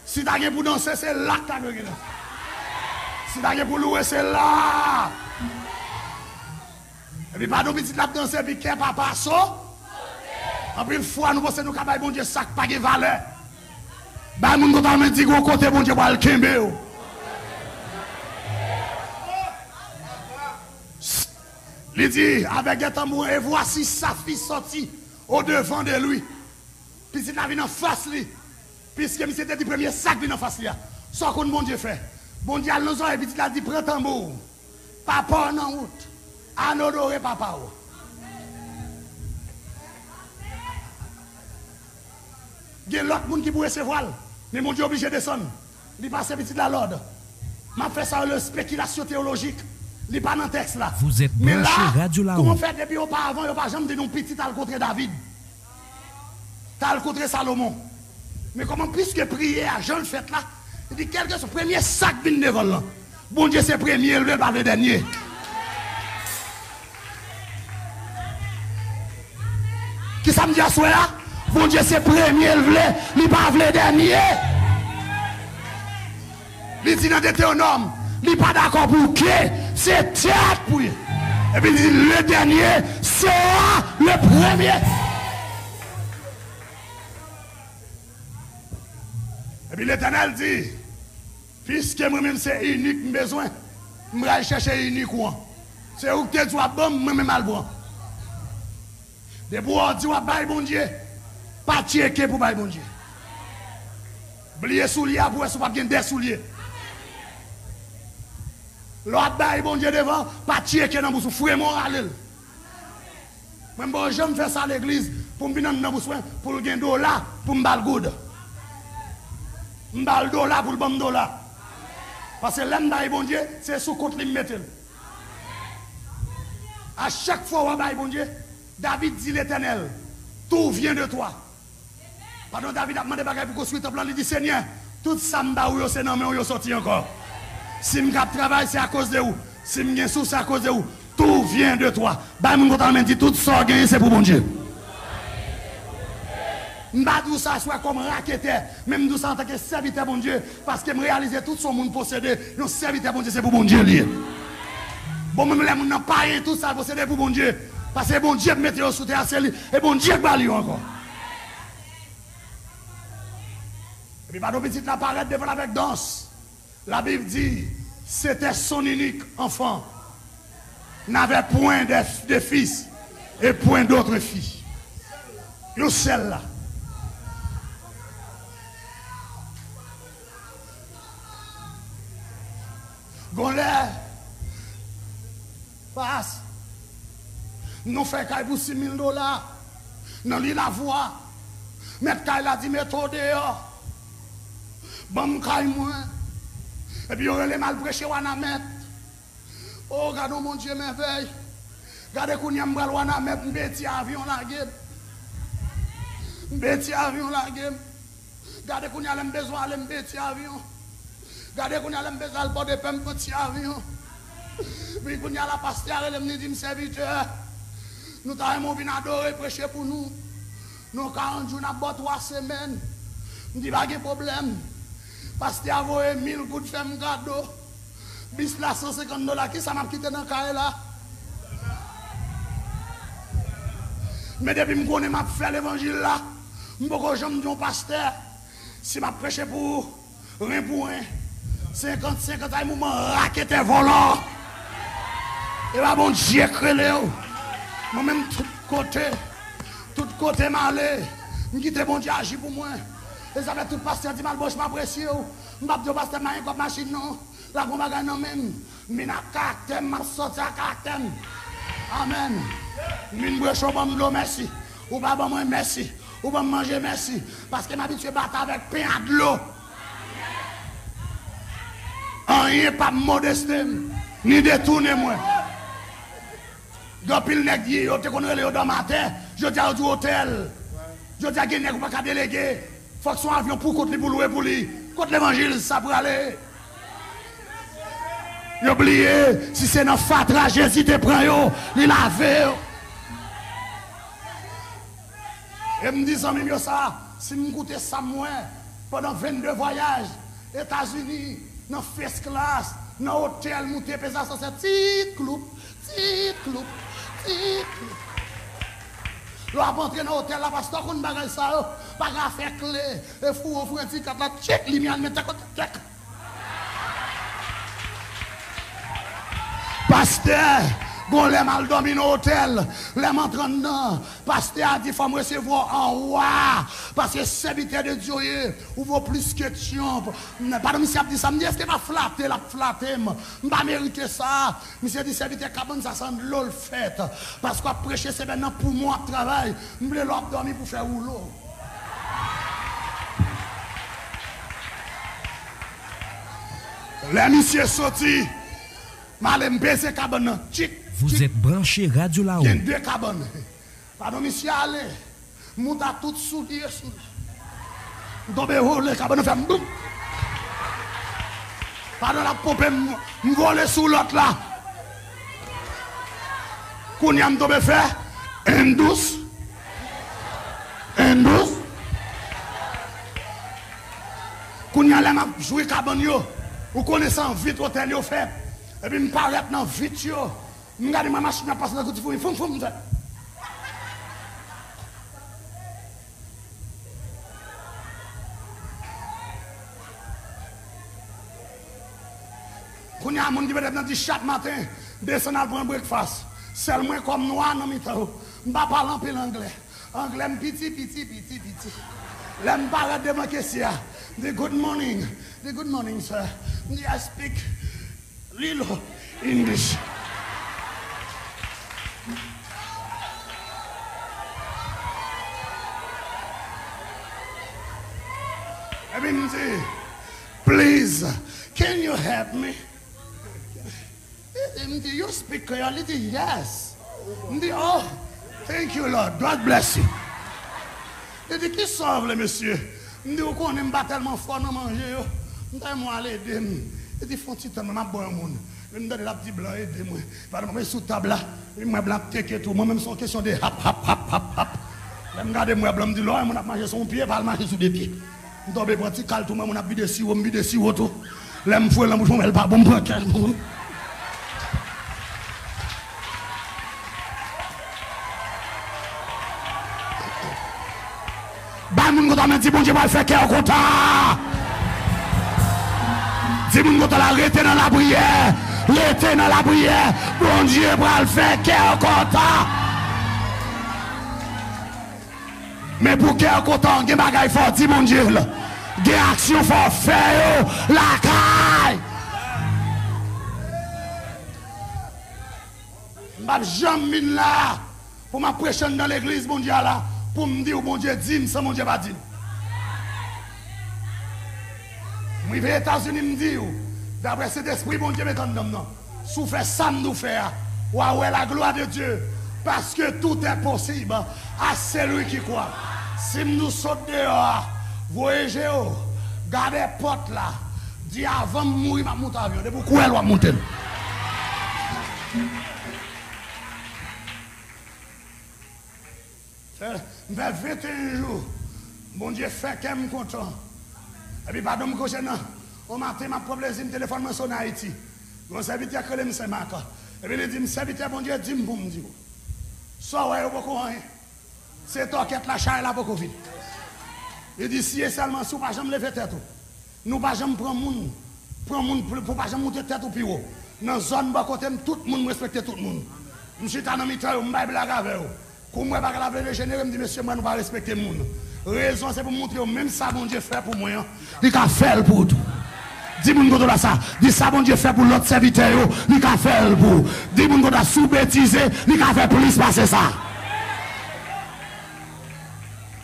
Si ta gen pou danse, se la k ta dwe gen danse. Si ta gen pou louwe, se la. Epi pa nou pitit l ap danse, epi kè papa so. Anpil fwa, nou panse nou ka bay Bondye sa k pa gen valè. Bay moun kote w men, di, gon kote Bondye pral kenbe w. Li di, avec des tambours, et voici sa fille sortit au devant de lui. Pitit la vin anfas li. Piske misye te di premye sa k vin anfas li a. Sa w konn Bondye fè? Bondye al nan zòrèy pitit la, di, pran tanbou w. Papa w nan wout. Al onore papa w. Gen lòt moun ki pou resevwa l, men Bondye oblije desann. Li pase pitit la lòd. M ap fè sa yo le spéculation théologique. Li pa nan tèks la. Vous êtes branchés Radio Laou. Men la, kòman fè depi oparavan yo pa janm te di yon pitit al kontre David? T al kontre Salomon. Men kòman, piske priyè a jan l fèt la, li di, kèlkeswa premye sa k vin devan l lan, Bondye se premye l vle, l pa vle dènye. Kisa m di aswè a? Bondye se premye l vle, li pa vle dènye. Li di nan Detewonòm, li pa dakò pou ke, se tèt pou ye. Epi li di, le dernier sera le premier. Epi Letènèl di, piske mwen menm se inik m bezwen, m pral chèche inik ou an. Se ou k te di w ap ban m, mwen menm al pran. Depi w di w ap bay Bondye, pa tcheke pou bay Bondye. Bliye soulye a pou wè si w p ap gen de soulye. Lè w ap bay Bondye devan, pa tcheke nan bous ou, fremen w rale l. Mwen, m pa janm fè sa legliz pou m vin anndan bous mwen, pou l gen dola, pou m ba l goud. M ba l dola pou l ban m dola. Paske lè m bay Bondye, se sou kont li m mete l. A chak fwa w ap bay Bondye, David di Letènèl, tout vient de toi. Pandan David ap mande bagay pou konstwi tanp lan, li di, Senyè, tout sa m ba ou yo, se nan men w yo soti ankò. Si m kab travay, se akoz de ou. Si m gen souf, se akoz de ou. Tout vient de toi. Bay moun kontan men, di, tout sa w genyen, se pou Bondye. M pa di w sa aswè kòm raketè, men m di w sa antanke sèvitè Bondye, paske m reyalize tout sa yon moun posede, yon sèvitè Bondye, se pou Bondye li ye. Bon, menm lè moun nan pa gen tout sa l posede pou Bondye, paske Bondye k mete yo sou tè a, se li, e Bondye k ba li yo ankò. Epi pa nou pitit la parèt devan l avèk dans. Labib di, c'était son unique enfant. N'avait point de, de fils et point d'autre fille. Yon sèl la. Gon lè, pas, nou fè kay pou sis mil dola nan Lilavwa. Mèt kay la di, mete w deyò. Ban m kay mwen. Epi yo rele m al preche Wanament. O, gade yon Bondye mèvèy. Gade kounye a m pral Wanament, m peye ti avyon lage m. M peye ti avyon lage m. Gade kounye a lè m bezwen ale, m peye ti avyon. Gade kounye a lè m bezwen al Pòdepè, m pran ti avyon. Wi, kounye a la pastè a rele m, li di m, sèvitè, nou ta renmen w vin adore, preche pou nou. Nou karant jou n ap ba w twa semèn. M di pa gen pwoblèm. Pastè a voye mil goud fè m kado. Bis la san senkant dola, kisa m ap kite nan kay la? Men depi m konnen m ap fè levanjil la, m poko janm di yon pastè, si m ap preche pou ou, ren pou ren, senkant senkant, ay mouvman raketè vòlò. E pa Bondye k rele w. Mwen menm, tout kote, tout kote m ale, m kite Bondye aji pou mwen. E sa fè tout pastè di m, Albòch, m apresye w. M p ap di w pastè m pa gen kòb machin non. L ap gon bagay nan men m. M vin ak karaktè m, m ap sòti ak karaktè m. Amèn. M vin bwè cho, ban m dlo, mèsi. Ou pa ban mwen, mèsi. Ou ban m manje, mèsi. Paske m abitye batay avèk pen a dlo. Anyen p ap modeste m, ni detounen mwen. Gen anpil nèg, yo te konn rele yo dòmatè, jodi a yo di otèl. Jodi a gen nèg ou pa ka delege. Fòk se yon avyon pou kont li pou lwe pou li. Kot levanjil sa prale? Yo bliye, si se nan fatra Jezi te pran yo, li lave yo. E m di zanmi m yo sa, si m goute sa m wè pandan vennde vwayaj, Etazini, nan first class, nan otèl, moute, peze asansè, tit kloup, tit kloup, tit kloup. Lè w ap antre nan otèl la, pastè konn bagay sa yo, pa gen afè kle, e fou ou fredi kat la, tchik, limyè al mete kote, tchik. Pastè, gon lè m al dòmi nan otèl, lè m antre anndan, pastè a di fò m resevwa w an wa, paske sèvitè de Dye w ye, ou vo plis ke tyonp. Pandan misye ap di sa, m di èske pa flate l ap flate m? M pa merite sa. Misye di sèvitè, kabann sa se an dlo l fèt, paske w ap preche semèn nan, poumon ap travay, m vle lè w ap dòmi pou fè woulo. Lè misye soti, m ale m peze kabann nan. Tchik, Vous tchik. Êtes branché Radio Laou. Gen de kabann. Padon, misye ale. M moute a tout soulye sou li. M tonbe wole, kabann nan fè m boum. Padon, l ap ponpe m, m vole sou lòt la. Kounye a m tonbe fè en dous. En dous. Kounye a lè m ap jwe kabann yo, ou konnen se an vit otèl yo fèt. Epi m parèt nan vit yo. M gade mwen machin ap pase tankou ti foumi. Foum, foum, m fè. Kounye a, moun ki petèt nan di chak maten, desann al pran breakfast. Sèl mwen kòm nwa nan mitan yo. M pa pale anpil anglè. Anglè m piti, piti, piti, piti. Lè m parèt devan kesyè a, m di, "Good morning." M di, "Good morning, sir." M di, "I speak little English." Epi m di, "Please, can you help me?" Li di, "M di, you speak Creole?" Li di, "Yes." M di, "Oh, thank you, Lord. God bless you." Li di, "Kisa w vle, mesye?" M di, "Ou konnen m pa tèlman fò nan manje yo. M ta renmen w al ede m." Li di, "Fè yon ti tan, m ap ba w yon moun." Men m tande l ap di blan, "Ede mwen." Pandan m ap sou tab la, epi m wè blan ap teke tou. Mwen menm, se yon kesyon de hap, hap, hap, hap, hap. Lè m gade, m wè blan, m di, "Lè w wè moun ap mache sou yon pye, pa al mache sou de pye." M tonbe pran ti kal tou, mwen moun ap vide siwo, m vide siwo tou. Lè m foure l nan bouch mwen, wè l pa bon, m pran kè. Bay moun kote w men, di Bondye pral fè kè w kontan. Di moun kote w la, rete nan lapriyè. Rete nan lapriyè. Bondye pral fè kè w kontan. Men pou kè w kontan, gen bagay fò w di Bondye l. Gen aksyon fò w fè yo lakay. M p ap janm vin la pou m ap preche anndan legliz Bondye a la, pou m di w Bondye di m san Bondye pa di m. M rive Etazini, m di w, daprè Sentespri Bondye met anndan m nan, si w fè sa m di w fè a, w a wè la gloire de Dieu, parce que tout est possible à celui qui croit. Si m di w sot deyò a, voye je w, gade pòt la, di avan m mouri m ap moute avyon, depi w kwè l w ap moute l. Fè, m fè venteyen jou. Bondye fè kè m kontan. Epi padon m koche nan. On maten, m ap pran plezi m, telefòn mwen sonnen Ayiti. Yon sèvitè k rele m Sen Mak. Epi li di m, "Sèvitè Bondye di m pou m di w. Sa w wè yo poko anyen." Se tòkèt la, chay la poko vin. Li di, si e sèlman si w pa janm leve tèt ou, nou pa janm pran moun, pran moun pou, pou w pa janm moute tèt ou pi wo. Nan zòn bò kote m, tout moun, m respekte tout moun. M chita nan mitan yo, m bay blag avè yo. Kou m wè bagay la vle dejenere, m di, mesye, m wè nou pa respekte moun. Rezon se pou m montre yo, menm sa Bondye fè pou mwen an, li ka fè l pou ou tou. Di moun kote w la sa. Di, sa Bondye fè pou lòt sèvitè yo, li ka fè l pou ou. Di moun kote w la, si w betize, li ka fè plis pase sa.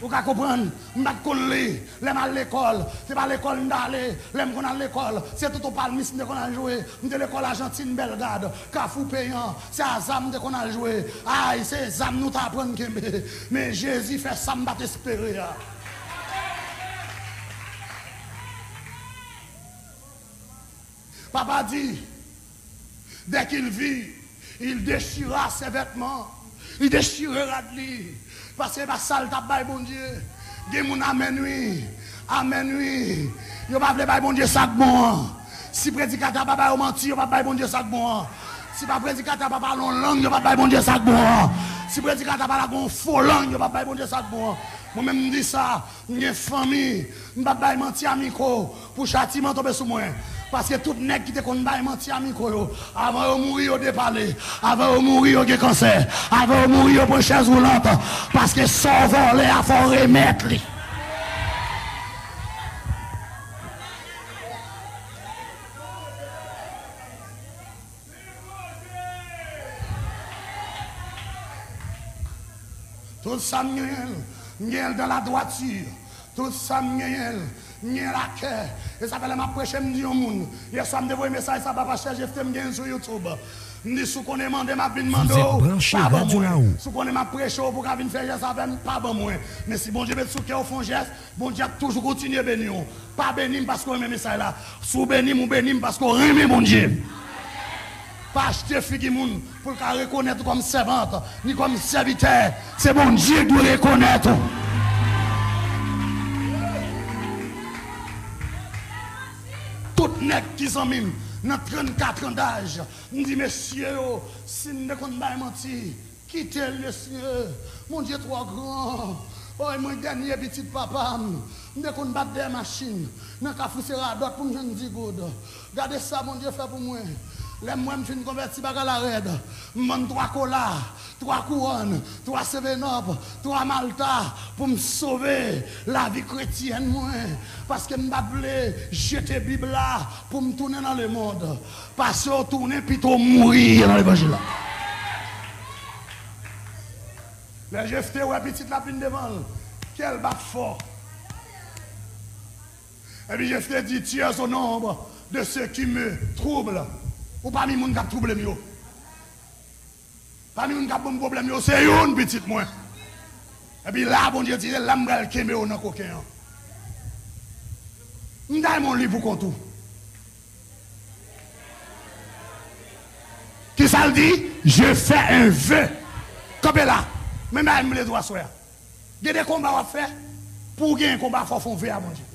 Ou ka konprann, m pa t konn li. Lè m al lekòl, se pa lekòl m t ale. Lè m konn al lekòl, se Toto Palmis m te konn al jwe. M te lekòl Ajantin, Bèlgad, Kafou Peyan. Se a zam m te konn al jwe. Ay, se zam nou t aprann kenbe. Men Jezi fè sa m pa t espere a. Papa di, dès qu'il vit, il déchira ses vêtements, li dechire rad li, paske se pa sa l t ap bay Bondye. Gen moun, amèn wi, amèn wi, yo pa vle bay Bondye sa k bon an. Si predikatè a pa ba yo manti, yo p ap bay Bondye sa k bon an. Si pa predikatè a pa pale yon lang, yo p ap bay Bondye sa k bon an. Si predikatè a pa lage yon fo lang, yo p ap bay Bondye sa k bon an. Mwen menm, m di sa, m gen fanmi, m p ap bay manti a mikwo pou chatiman tonbe sou mwen. Paske tout nèg ki te konn bay manti a mikwo yo, avan yo mouri, yo depale. Avan yo mouri, yo gen kansè. Avan yo mouri, yo pran chèz woulant. Paske sa w vòlè a, fò w remèt li. Tout sa m genyen l, m genyen l dans la droiture. Tout sa m genyen l, m genyen l ak kè. E sa fè lè m ap preche, m di yon moun. Yèswa, m te voye mesaj sa ba Pastè Jephté, m genyen l sou YouTube. M di, si w konnen mande m, m ap vin mande w, pa ban mwen. Si w konnen m ap preche w, pou w ka vin fè jès avè m, pa ban mwen. Men si Bondye met sou kè w, fè yon jès, Bondye ap toujou kontinye beni w. Pa beni m paske w renmen mesaj la. Si w beni m, ou beni m paske w renmen Bondye. Pa achte figi moun pou l ka rekonèt ou kòm sèvant, ni kòm sèvitè. Se Bondye ki dwe rekonèt ou. Tout nèg ki zanmi m nan trannkat an daj, m di, mesye yo, si m te konn bay manti, kite l, mesye. Bondye twò gran. Oy, mwen dènye pitit papa m. M te konn bat dèyè machin nan Kafou Se Radòt pou m jwenn di goud. Gade sa Bondye fè pou mwen. Lè m wè m fin konvèti, bagay la rèd, m vann twa kola, twa kouwòn, twa sevenòp, twa malta pou m sove lavi kretyèn mwen. Paske m pa t vle jete Bib la pou m tounen nan lemonn. Pase w tounen, pito w mouri nan levanjil la. Lè Jefte wè pitit l ap vin devan l, kè l bat fò. Epi Jefte di, tu es au nombre de ceux qui me troublent. Ou pami moun k ap twouble m yo. Pami moun k ap ban m pwoblèm yo, se youn pitit mwen. Epi la, Bondye di, se la m pral kenbe w nan koken an. M ta renmen w li pou kont ou. Kisa l di? Je fais un vœu. Kanpe la. Men bagay m vle di w aswè a. Gen de konba w ap fè, pou w genyen konba, fò w fè yon ve a Bondye.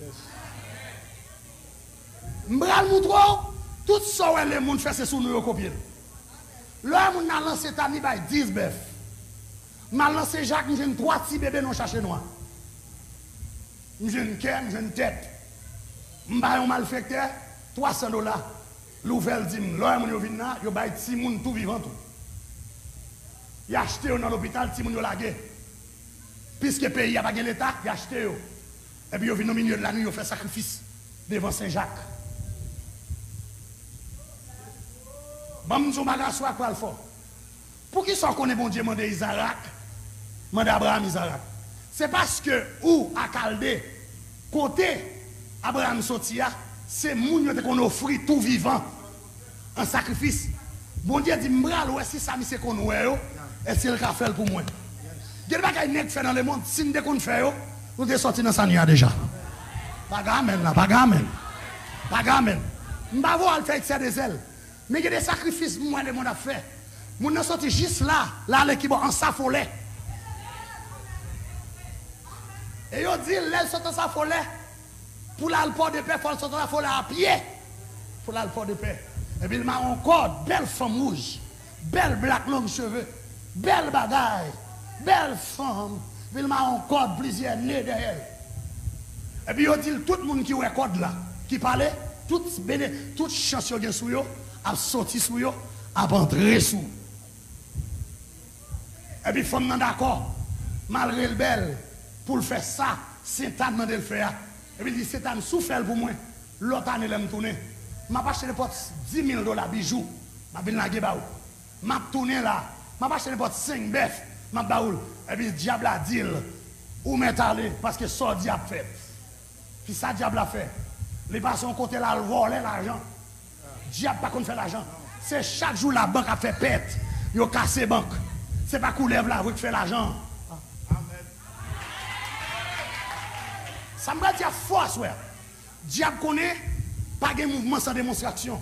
M pral montre w, tout sa w wè lemonn fè, se sou nou yo kopye l. Lè w wè moun nan lanse tani bay dis bèf. M al nan Senjak, m jwenn twa ti bebe nan yon chache nwa. M jwenn kè, m jwenn tèt. M bay yon malfektè twa san dola. L ouvè l, di m, lè w wè moun yo vin la, yo bay timoun tou vivan tou. Y achte yo nan lopital, timoun yo lage. Piske peyi a pa gen leta, y achte yo. Epi yo vin nan milye de lanwi, yo fè sakrifis devan Senjak. Ban m di w bagay, aswè a k pral fò. Poukisa w konnen Bondye mande Izarak, mande Abraram Izarak? Se paske Ur a Kalde, kote Abraram soti a, se moun yo te konn ofri tou vivan an sakrifis. Bondye di, m pral wè si sa misye konn wè yo, èske l ka fè l pou mwen. Gen bagay nèg fè nan lemonn, si n te konn fè yo, nou te sòti nan sanyè a deja. Pa gen amèn la, pa gen amèn. Pa gen amèn. M pa voye w al fè eksè de zèl. Men gen de sakrifis m wè lemonn ap fè. Moun nan soti jis la, l ale kibò? Ansafolè. E yo di l, lè l sot Ansafolè, pou l al Pòdepè, fò l sot Ansafolè a pye pou l al Pòdepè. Epi l mare yon kòd, bèl fanm wouj, bèl blak long cheve, bèl bagay, bèl fanm. Epi l mare yon kòd plizyè ne dèyè l. Epi yo di l, tout moun ki wè kòd la, ki pale, tout bene, tout chans yo gen sou yo, ap soti sou yo, ap antre sou. Epi fanm nan dakò, malgre l bèl, pou l fè sa Sentàn mande l fè a. Epi l di, Sentàn, si w fè l pou mwen, lòt ane lè m tounen, m ap achte nenpòt dis mil dola bijou, m ap vin lage ba ou. M ap tounen la, m ap achte nenpòt senk bèf, m ap ba ou l. Epi dyab la di l, ou mèt ale, paske sa w di ap fèt. Kisa dyab la fè? Li pase yon kote l al vòlè lajan. Dyab pa konn fè lajan. Se chak jou labank ap fè pèt. Yo kase bank. Se pa koulèv la vre ki fè lajan. Sa m pral di a fò aswè a. Dyab konnen pa gen mouvman san demonstrasyon.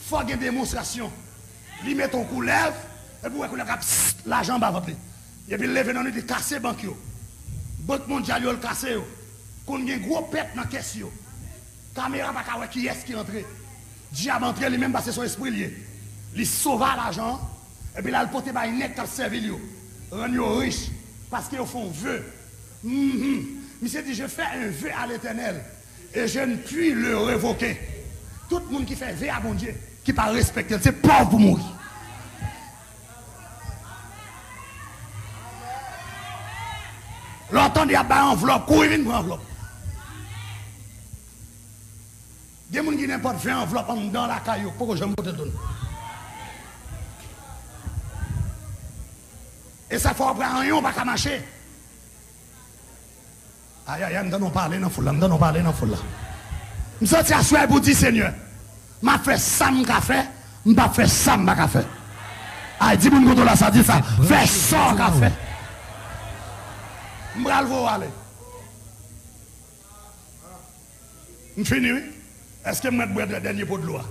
Fò gen demonstrasyon. Li mete yon koulèv, epi w wè koulèv la ap pss, lajan anba vant li. Epi l leve nan nuit, li kase bank yo. Bank mondyal yo, l kase yo. Konn gen gwo pèt nan kès yo. Kamera pa ka wè kiyès ki antre. Dyab antre li menm paske se yon espri l ye. Li sova lajan an, epi l al pote bay nèg k ap sèvi l yo. Rann yo rich, paske yo fè yon ve. Mhm. Misye di, je fais un vœu à l'Éternel et je ne puis le révoquer. Tout moun ki fè ve a Bondye, ki pa respekte l, se pòv pou mouri. Lè w tande y ap bay anvlòp, kouri vin pran anvlòp. Gen moun ki nenpòt ven anvlòp anndan lakay yo, poko janm pote l tounen. E sa fè w ap wè anyen w pa ka mache. Ayayay, m tande w pale nan foul la, m tande w pale nan foul la. M soti aswè pou di, Senyè, m ap fè sa m ka fè, m p ap fè sa m pa ka fè. Ay, di moun kote w la sa, di sa, fè sa w ka fè. M pral voye w ale. M fini, wi. Èske m mèt bwè dè-, dènye po dlo a?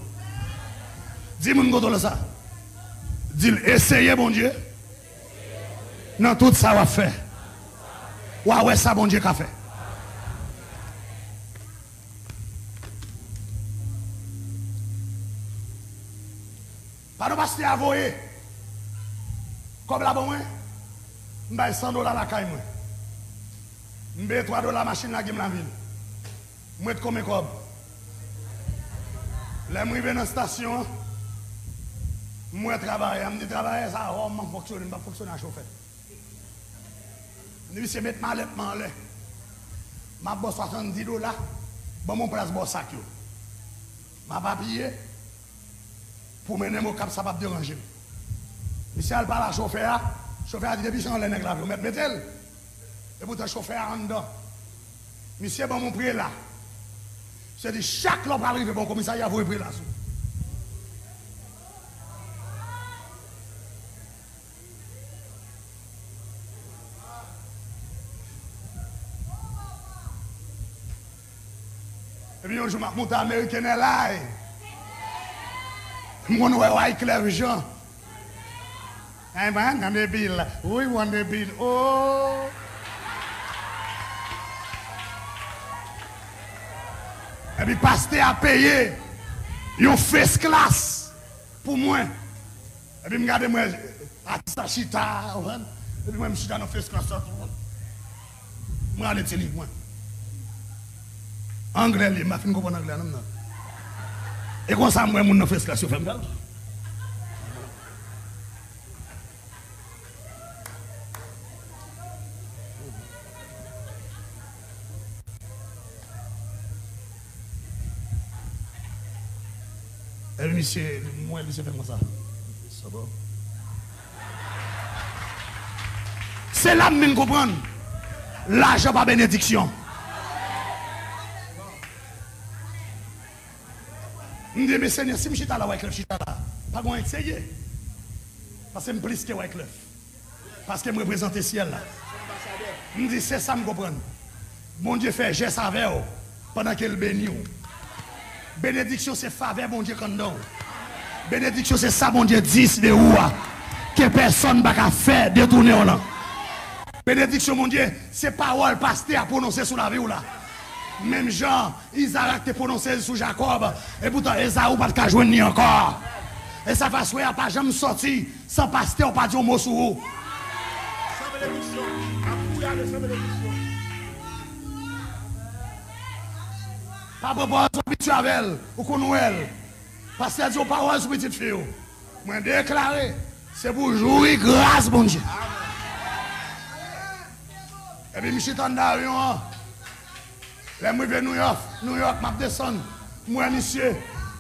Di moun kote w la sa. Di l, eseye Bondye nan tout sa w ap fè. W a wè sa Bondye ka fè. Padon, pastè a voye kòb la ban mwen. M bay san dola lakay mwen. M peye twa dola machin lage m lavil. M ret konbyen kòb? Lè m rive nan estasyon an, m wè travayè a, m di travayè sa a, hò, m ap fonksyone, m p ap fonksyone a chofè. M di misye met malèt mwen anlè. M ap ba w swasanndis dola, ban m yon plas bò sak yo. M ap apiye pou mennen m Okap, sa p ap deranje m. Misye al pale a chofè a, chofè a di depi se anlè nèg la vle, ou mèt mete l. Epoutan chofè a anndan. Misye ban m yon prela. Misye di chak lè w pral rive bò komisarya, voye prela sou. Epi yon jou m ap monte American Airlines. M konn wè Wyclef Jean. I want the bill. We want the bill. Oh. Epi pastè a peye yon first class pou mwen. Epi m gade, m wè atis la chita, ou konprann? Epi mwen, m chita nan first class la tou. M rale ti liv mwen. Anglè li ye, m pa fin konprann anglè a non, m nan. E konsa m wè moun nan first class yo fè m fè l. Epi misye, m wè misye fè konsa. Se la m vin konprann. Lajan pa benediksyon. M di, men Senyè, si m chita la, Wyclef chita la, pa gen anyen k serye. Paske m plis ke Wyclef. Paske m reprezante syèl la. M di, se sa m konprann. Bondye fè jès avè w pandan ke l beni w. Benediksyon se favè Bondye k anndan w. Benediksyon se sa Bondye di de ou a, ke pèsonn pa ka fè detounen w lan. Benediksyon Bondye se pawòl pastè a pwononse sou lavi w la. Menm jan Izarak te pwononse l sou Jakòb, epoutan Ezaou pa t ka jwenn li ankò. E sa fè aswè a pa janm sòti san pastè w pa di yon mo sou ou. Gade sa benediksyon. Pa pran pawòl sou pitit avè l, ou konn wè l. Pastè di yon pawòl sou pitit fi w. Mwen deklare, se pou jouri gras Bondye. Epi m chita anndan avyon an. Lè m rive Nouyòk, Nouyòk, m ap desann, m wè misye.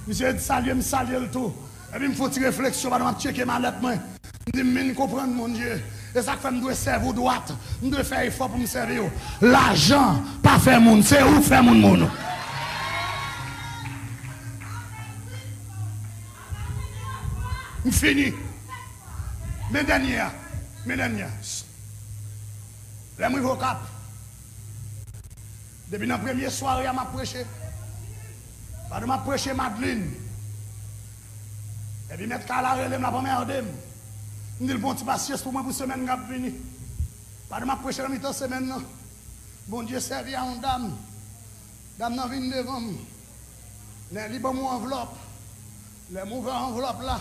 Misye salye m, salye l tou. Epi m fè yon ti refleksyon pandan m ap tcheke malèt mwen. M di, "M vin konprann, Bondye. E sa k fè m dwe sèvi w dwat. M dwe fè efò pou m sèvi w." Lajan pa fè moun, se ou k fè moun moun. M fini. Men dènye a. Men dènye a. Lè m rive Okap, depi nan premye sware a, m ap preche. Pandan m ap preche, Madlin. Epi mèt kay la rele m, l ap anmède m. M di l, "Bon, ti pasyans pou mwen pou semèn k ap vini." Pandan m ap preche nan mitan semèn nan, Bondye sèvi a yon dam. Dam nan vin devan m. Lè li ban m yon anvlòp. Lè m ouvè anvlòp la,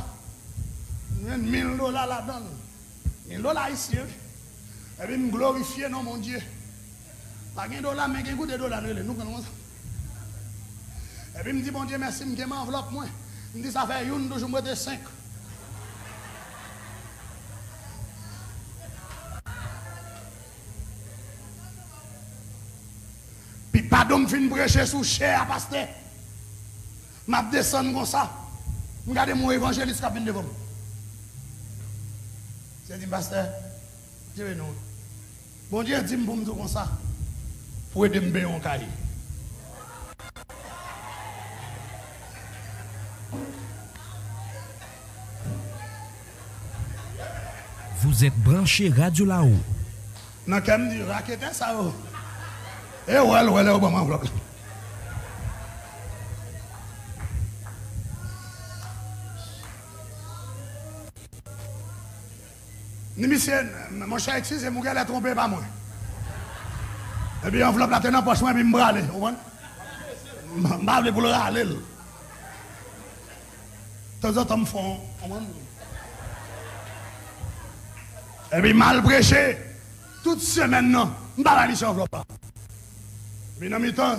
m jwenn mil dola ladan l. Mil dola ayisyen, wi. Epi m glorifye non Bondye. Pa gen dola, men gen goude dola, n rele, nou konn konsa. Epi m di Bondye mèsi, m kenbe anvlòp mwen. M di sa fè youn toujou, m rete senk. Pi padon m fin preche sou chè a, pastè. M ap desann konsa. M gade m yon evanjelis k ap vin devan m. Misye di m, "Pastè, Bondye beni w." Bondye di m pou m di w konsa, pou ede m peye yon kay. Vous êtes branché Radio Lao. Nan kè m di, "Raketè sa yo." E wè l, wè lè yo ban m anvlòp la. M di, "Misye, monchè, eskize m, ou genlè twonpe, pa mwen." Epi anvlòp la te nan pòch mwen, epi m prale, ou konprann? M, m pa vle pou l rale l. Tanzantan m fè yon, yon moun. Epi m al preche. Tout semèn nan, m pa bay misye anvlòp la. Epi nan mitan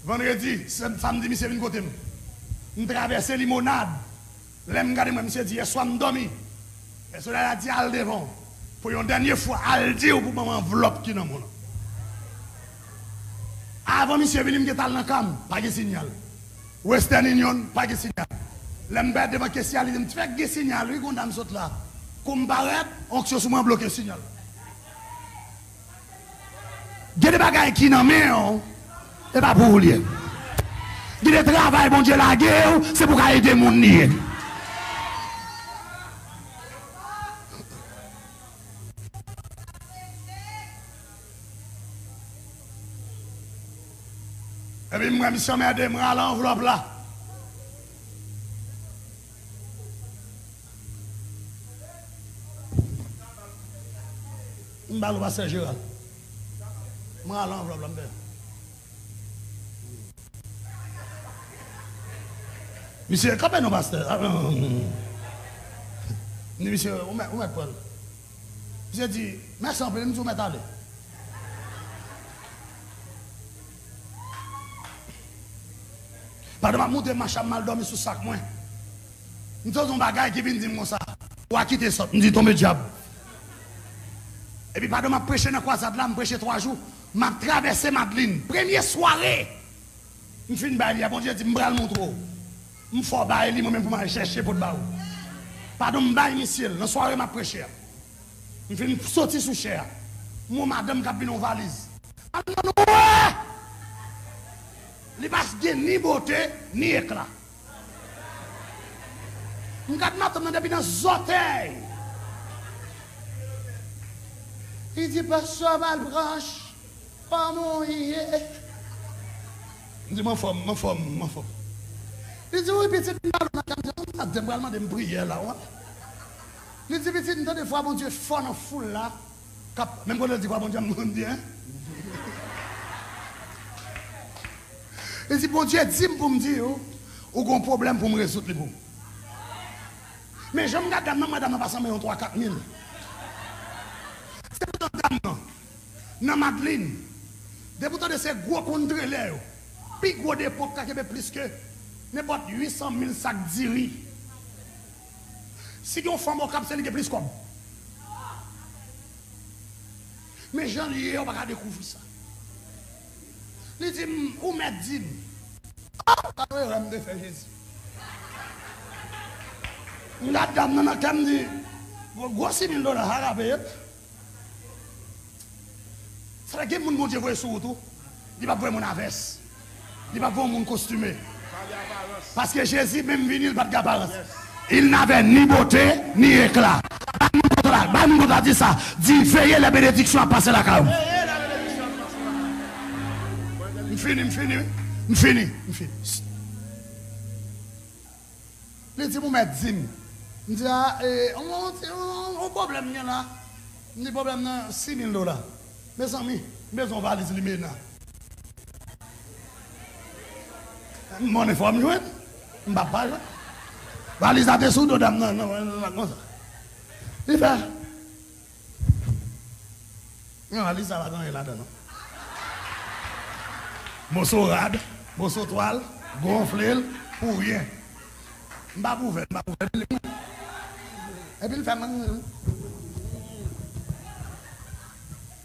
vandredi, se, samdi, misye vin kote m. M travèse Limonad. Lè m gade, m wè misye di, "Yèswa m dòmi." Pèsonèl la di, "Al devan w. Pou yon dènye fwa, al di w pou ban m anvlòp ki nan men w lan." Avan misye vini, m gentan al nan kay m, pa gen sinyal. Western Union, pa gen sinyal. Lè m bay devan kesye a, li di m, "Fèk gen sinyal, wi, gon dam sot la." Kou m parèt, onksyon sou mwen bloke sinyal. Gen de bagay ki nan men w, e pa pou ou li ye. Gen de travay Bondye lage w, se pou w ka ede moun li ye. Epi m wè misye anmède m rale anvlòp la. M ba l ou pastè Jeral. M rale anvlòp la, m fè. Misye, kanpe non, pastè. Ah, non, non, non. M di, "Misye, ou mèt, ou mèt pran l." Misye di, "Mèsi anpil," m di, "Ou mèt ale." Pandan m ap moute machin, m al dòmi sou sak mwen. M santi yon bagay ki vin di m konsa, "Ou a kite sòt." M di, "Tonbe dyab." Epi pandan m ap preche nan kwazad la, m preche twa jou, m ap travèse Madlin. Premye sware, m fin bay li a, Bondye di m, "M pral montre w." M fè w bay li, mwen menm pou m al chèche pou t ba ou. Padon, m bay misye l nan sware m ap preche a. M fin soti sou chè a. M wè yon madanm k ap vin yon valiz. Madanm nan wè! Li pa gen ni bote, ni ekla. M gad madanm nan depi nan zòtèy. Li di, "Pastè Malbranche, kòman w ye?" M di, "M anfòm, m anfòm, m anfòm." Li di, "Wi, pitit, m pale w nan kay." M di, "Madanm pral mande m priyè la, wi." Li di, "Pitit, m tande vwa Bondye fò nan foul la." K ap, menm kote l di vwa Bondye, m konn byen. Li di, "Bondye di m pou m di w, ou gon pwoblèm pou m rezoud li pou ou." Men jan m gad dam nan, m wè dam nan pa sanble yon twa kat mil. Se poutan dam nan, nan Madlin. Depi w tande se gwo kontrelè yo, pi gwo depo k ka kenbe plis ke nenpòt uit san mil sak diri. Si gen yon fanm Okap, se li gen plis kòb. Men jan l ye, ou pa ka dekouvri sa. Li di m, ou mèt di m. Ah, gade erè m te fè Jezi. M gad dam nan nan kè m di, gwo, gwo sis mil dola, sa ka peye. Sa vle gen moun Bondye voye sou wout ou, li p ap voye moun a vès. Li p ap voye moun kostime. Paske Jezi menm vini, li pa t gen aparans. Il n'avait ni beauté, ni éclat. Bay moun kote la, bay moun kote la, di sa. Di, veye, lè benediksyon ap pase lakay ou. M fini, m fini, m fini, m fini. Li di m ou mèt di m. M di a, e, on, on, on, on pwoblèm m gen la. M di pwoblèm nan sis mil dola. Mezanmi, m bezwen yon valiz limena. Monnen fò m jwenn. M p ap pa jwenn. Valiz la te sou do dam nan, nan, nan, nan, konsa. Li fè. Non, valiz la pa gen anyen ladan non. Moso rad, moso twal, gonfle l, pou ryen. M p ap ouvè l, m p ap ouvè l. Epi l fè m.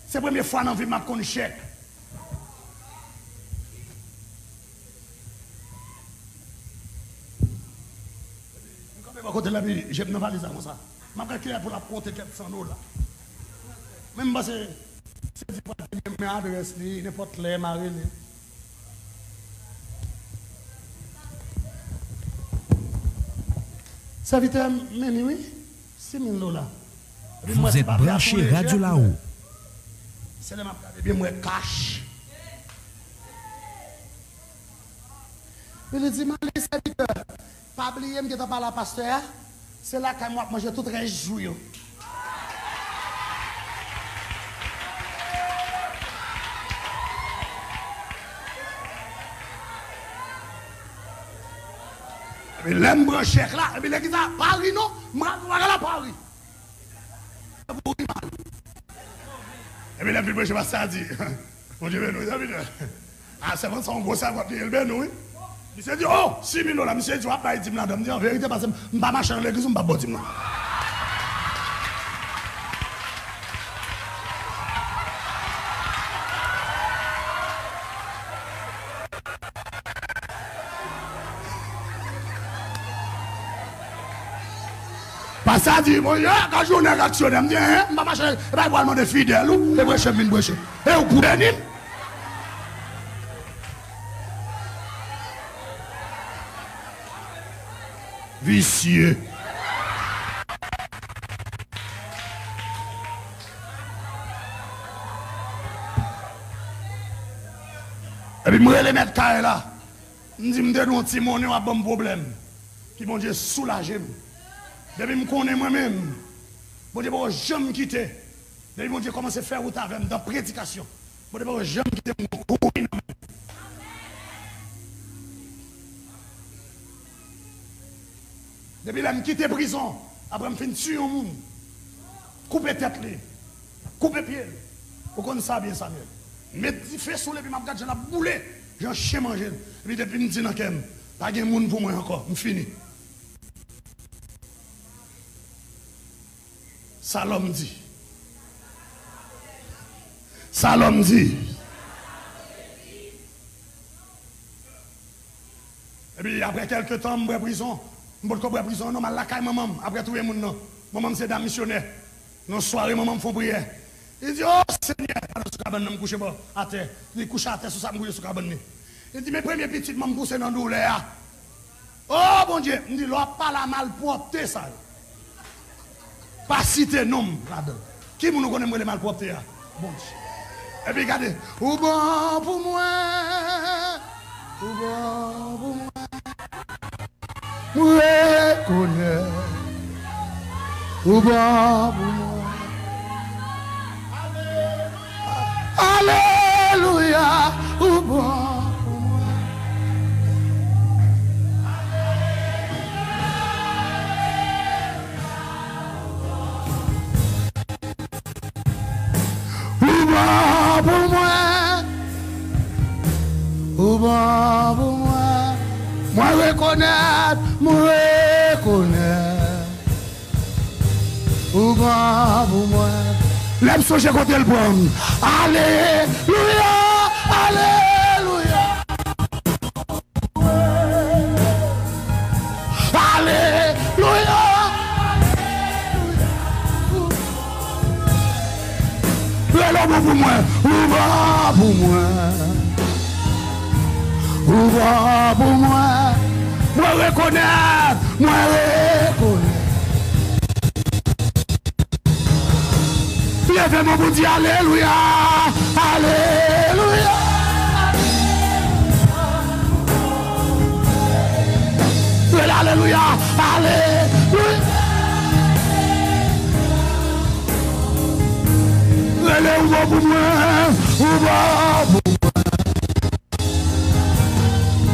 Se premye fwa nan vi m m ap konn chèk. M kanpe bò kote l epi je m nan valiz la konsa. M ap gad kilè pou l ap konte kèk san dola. Men m panse se di pral te gen men adrès li, nenpòt lè m a rele. Sèvitè m, men li wi, sis mil dola. Epi m wè se pa vè a tou le je. Se lè m ap gade byen m wè kach. Epi li di m ale sèvitè. Pa bliye m gentan pale a pastè a. Se lakay mwen w ap manje tout rès jou yo. Epi lè m pran chèk la, epi lè ki sa, pa ri non, m pa, m pa ka la pa ri. Pou ri mal. Epi lè m fin preche, pastè a di, Bondye beni w, sèvitè. A, sèvant sa yon gwo sèvant li ye, l beni w, wi. Misye di, oh, sis mil dola, misye di, w ap bay dim ladan. M di, an verite, pase m, m pa mache nan legliz, m pa ba w dim nan. Pastè a di, bon, yo, ka jounen ak aksyonè. M di, en, m pa mache, e pa pral mande fidèl ou, e preche m vin preche. E ou k pou beni m. Visye. Epi m rele mèt kay la. M di m te dwe yon ti monnen w ap ban m pwoblèm. Ki Bondye soulaje m. Depi m konnen mwen menm, Bondye poko janm kite. Depi Bondye kòmanse fè wout avè m dan predikasyon, Bondye poko janm kite m gon kouri nan men. Depi lè m kite prizon, apre m fin tiye yon moun, koupe tèt li, koupe pye l. Ou konn sa byen, Samuel. Met dife sou l epi m ap gad jan l ap boule, jan chen manje l. Epi depi m di nan kè m, pa gen moun pou mwen ankò, m fini. Sa lòm di. Sa lòm di. Epi, apre kèlke tan, m bwè prizon. M potko bwè prizon, non, m al lakay manman m, apre touye moun nan. Manman m se dam misyonè. Nan sware, manman m fè yon priyè. Li di, o Senyè, pa nan sou kabann nan, m kouche bò, atè. Li kouche atè sou sa, m kouche sou kabann li. Li di, men premye pitit mwen, m pouse nan doulè a. O Bondye, m di, lè w ap pale a malpwòpte sa yo, pa site non m ladan l. Ki moun ou konnen m rele malpwòpte a? Bondye. Epi gade, ou bon pou mwen, ou bon pou mwen. M rekonèt ou bon pou mwen. Alelouya, ou bon pou mwen. Ou bon Bon pou mwen. Mwen rekonèt, mwen rekonèt. Ou bon pou mwen. Lè m sonje kote l pran m. Alelouya, alelouya. Alelouya. Rele w bon pou mwen. Ou bon pou mwen. Ou bon pou mwen. Mwen rekonèt. Mwen rekonèt. Leve men w pou di alelouya. Alelouya. Rele alelouya. Alelouya. Rele ou bon pou mwen. Ou bon pou mwen.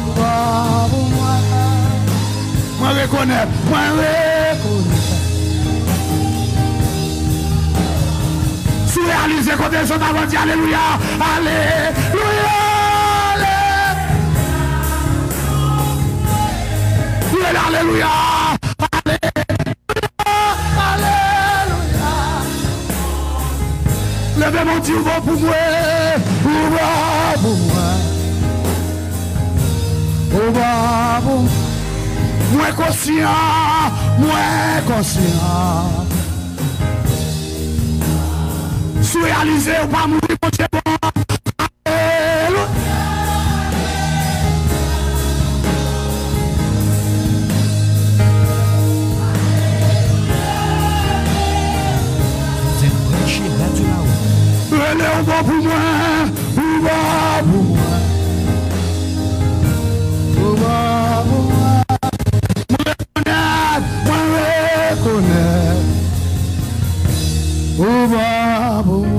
Ou bon pou mwen. Mwen rekonèt. Mwen rekonèt. Si w reyalize kote l sot avan, di alelouya. Alelouya. Ale. Rele alelouya. Alelouya. Leve men w di ou bon pou mwen. Ou bon pou mwen. Ou bon pou mwen. Mwen konsyan. Mwen konsyan. Si w reyalize ou pa mouri, Bondye bon. Alelouya. Rele ou bon pou mwen, ou bon pou mwen. Ou bon pou mwen. Mwen rekonèt, mwen rekonèt. Ou bon pou mwen.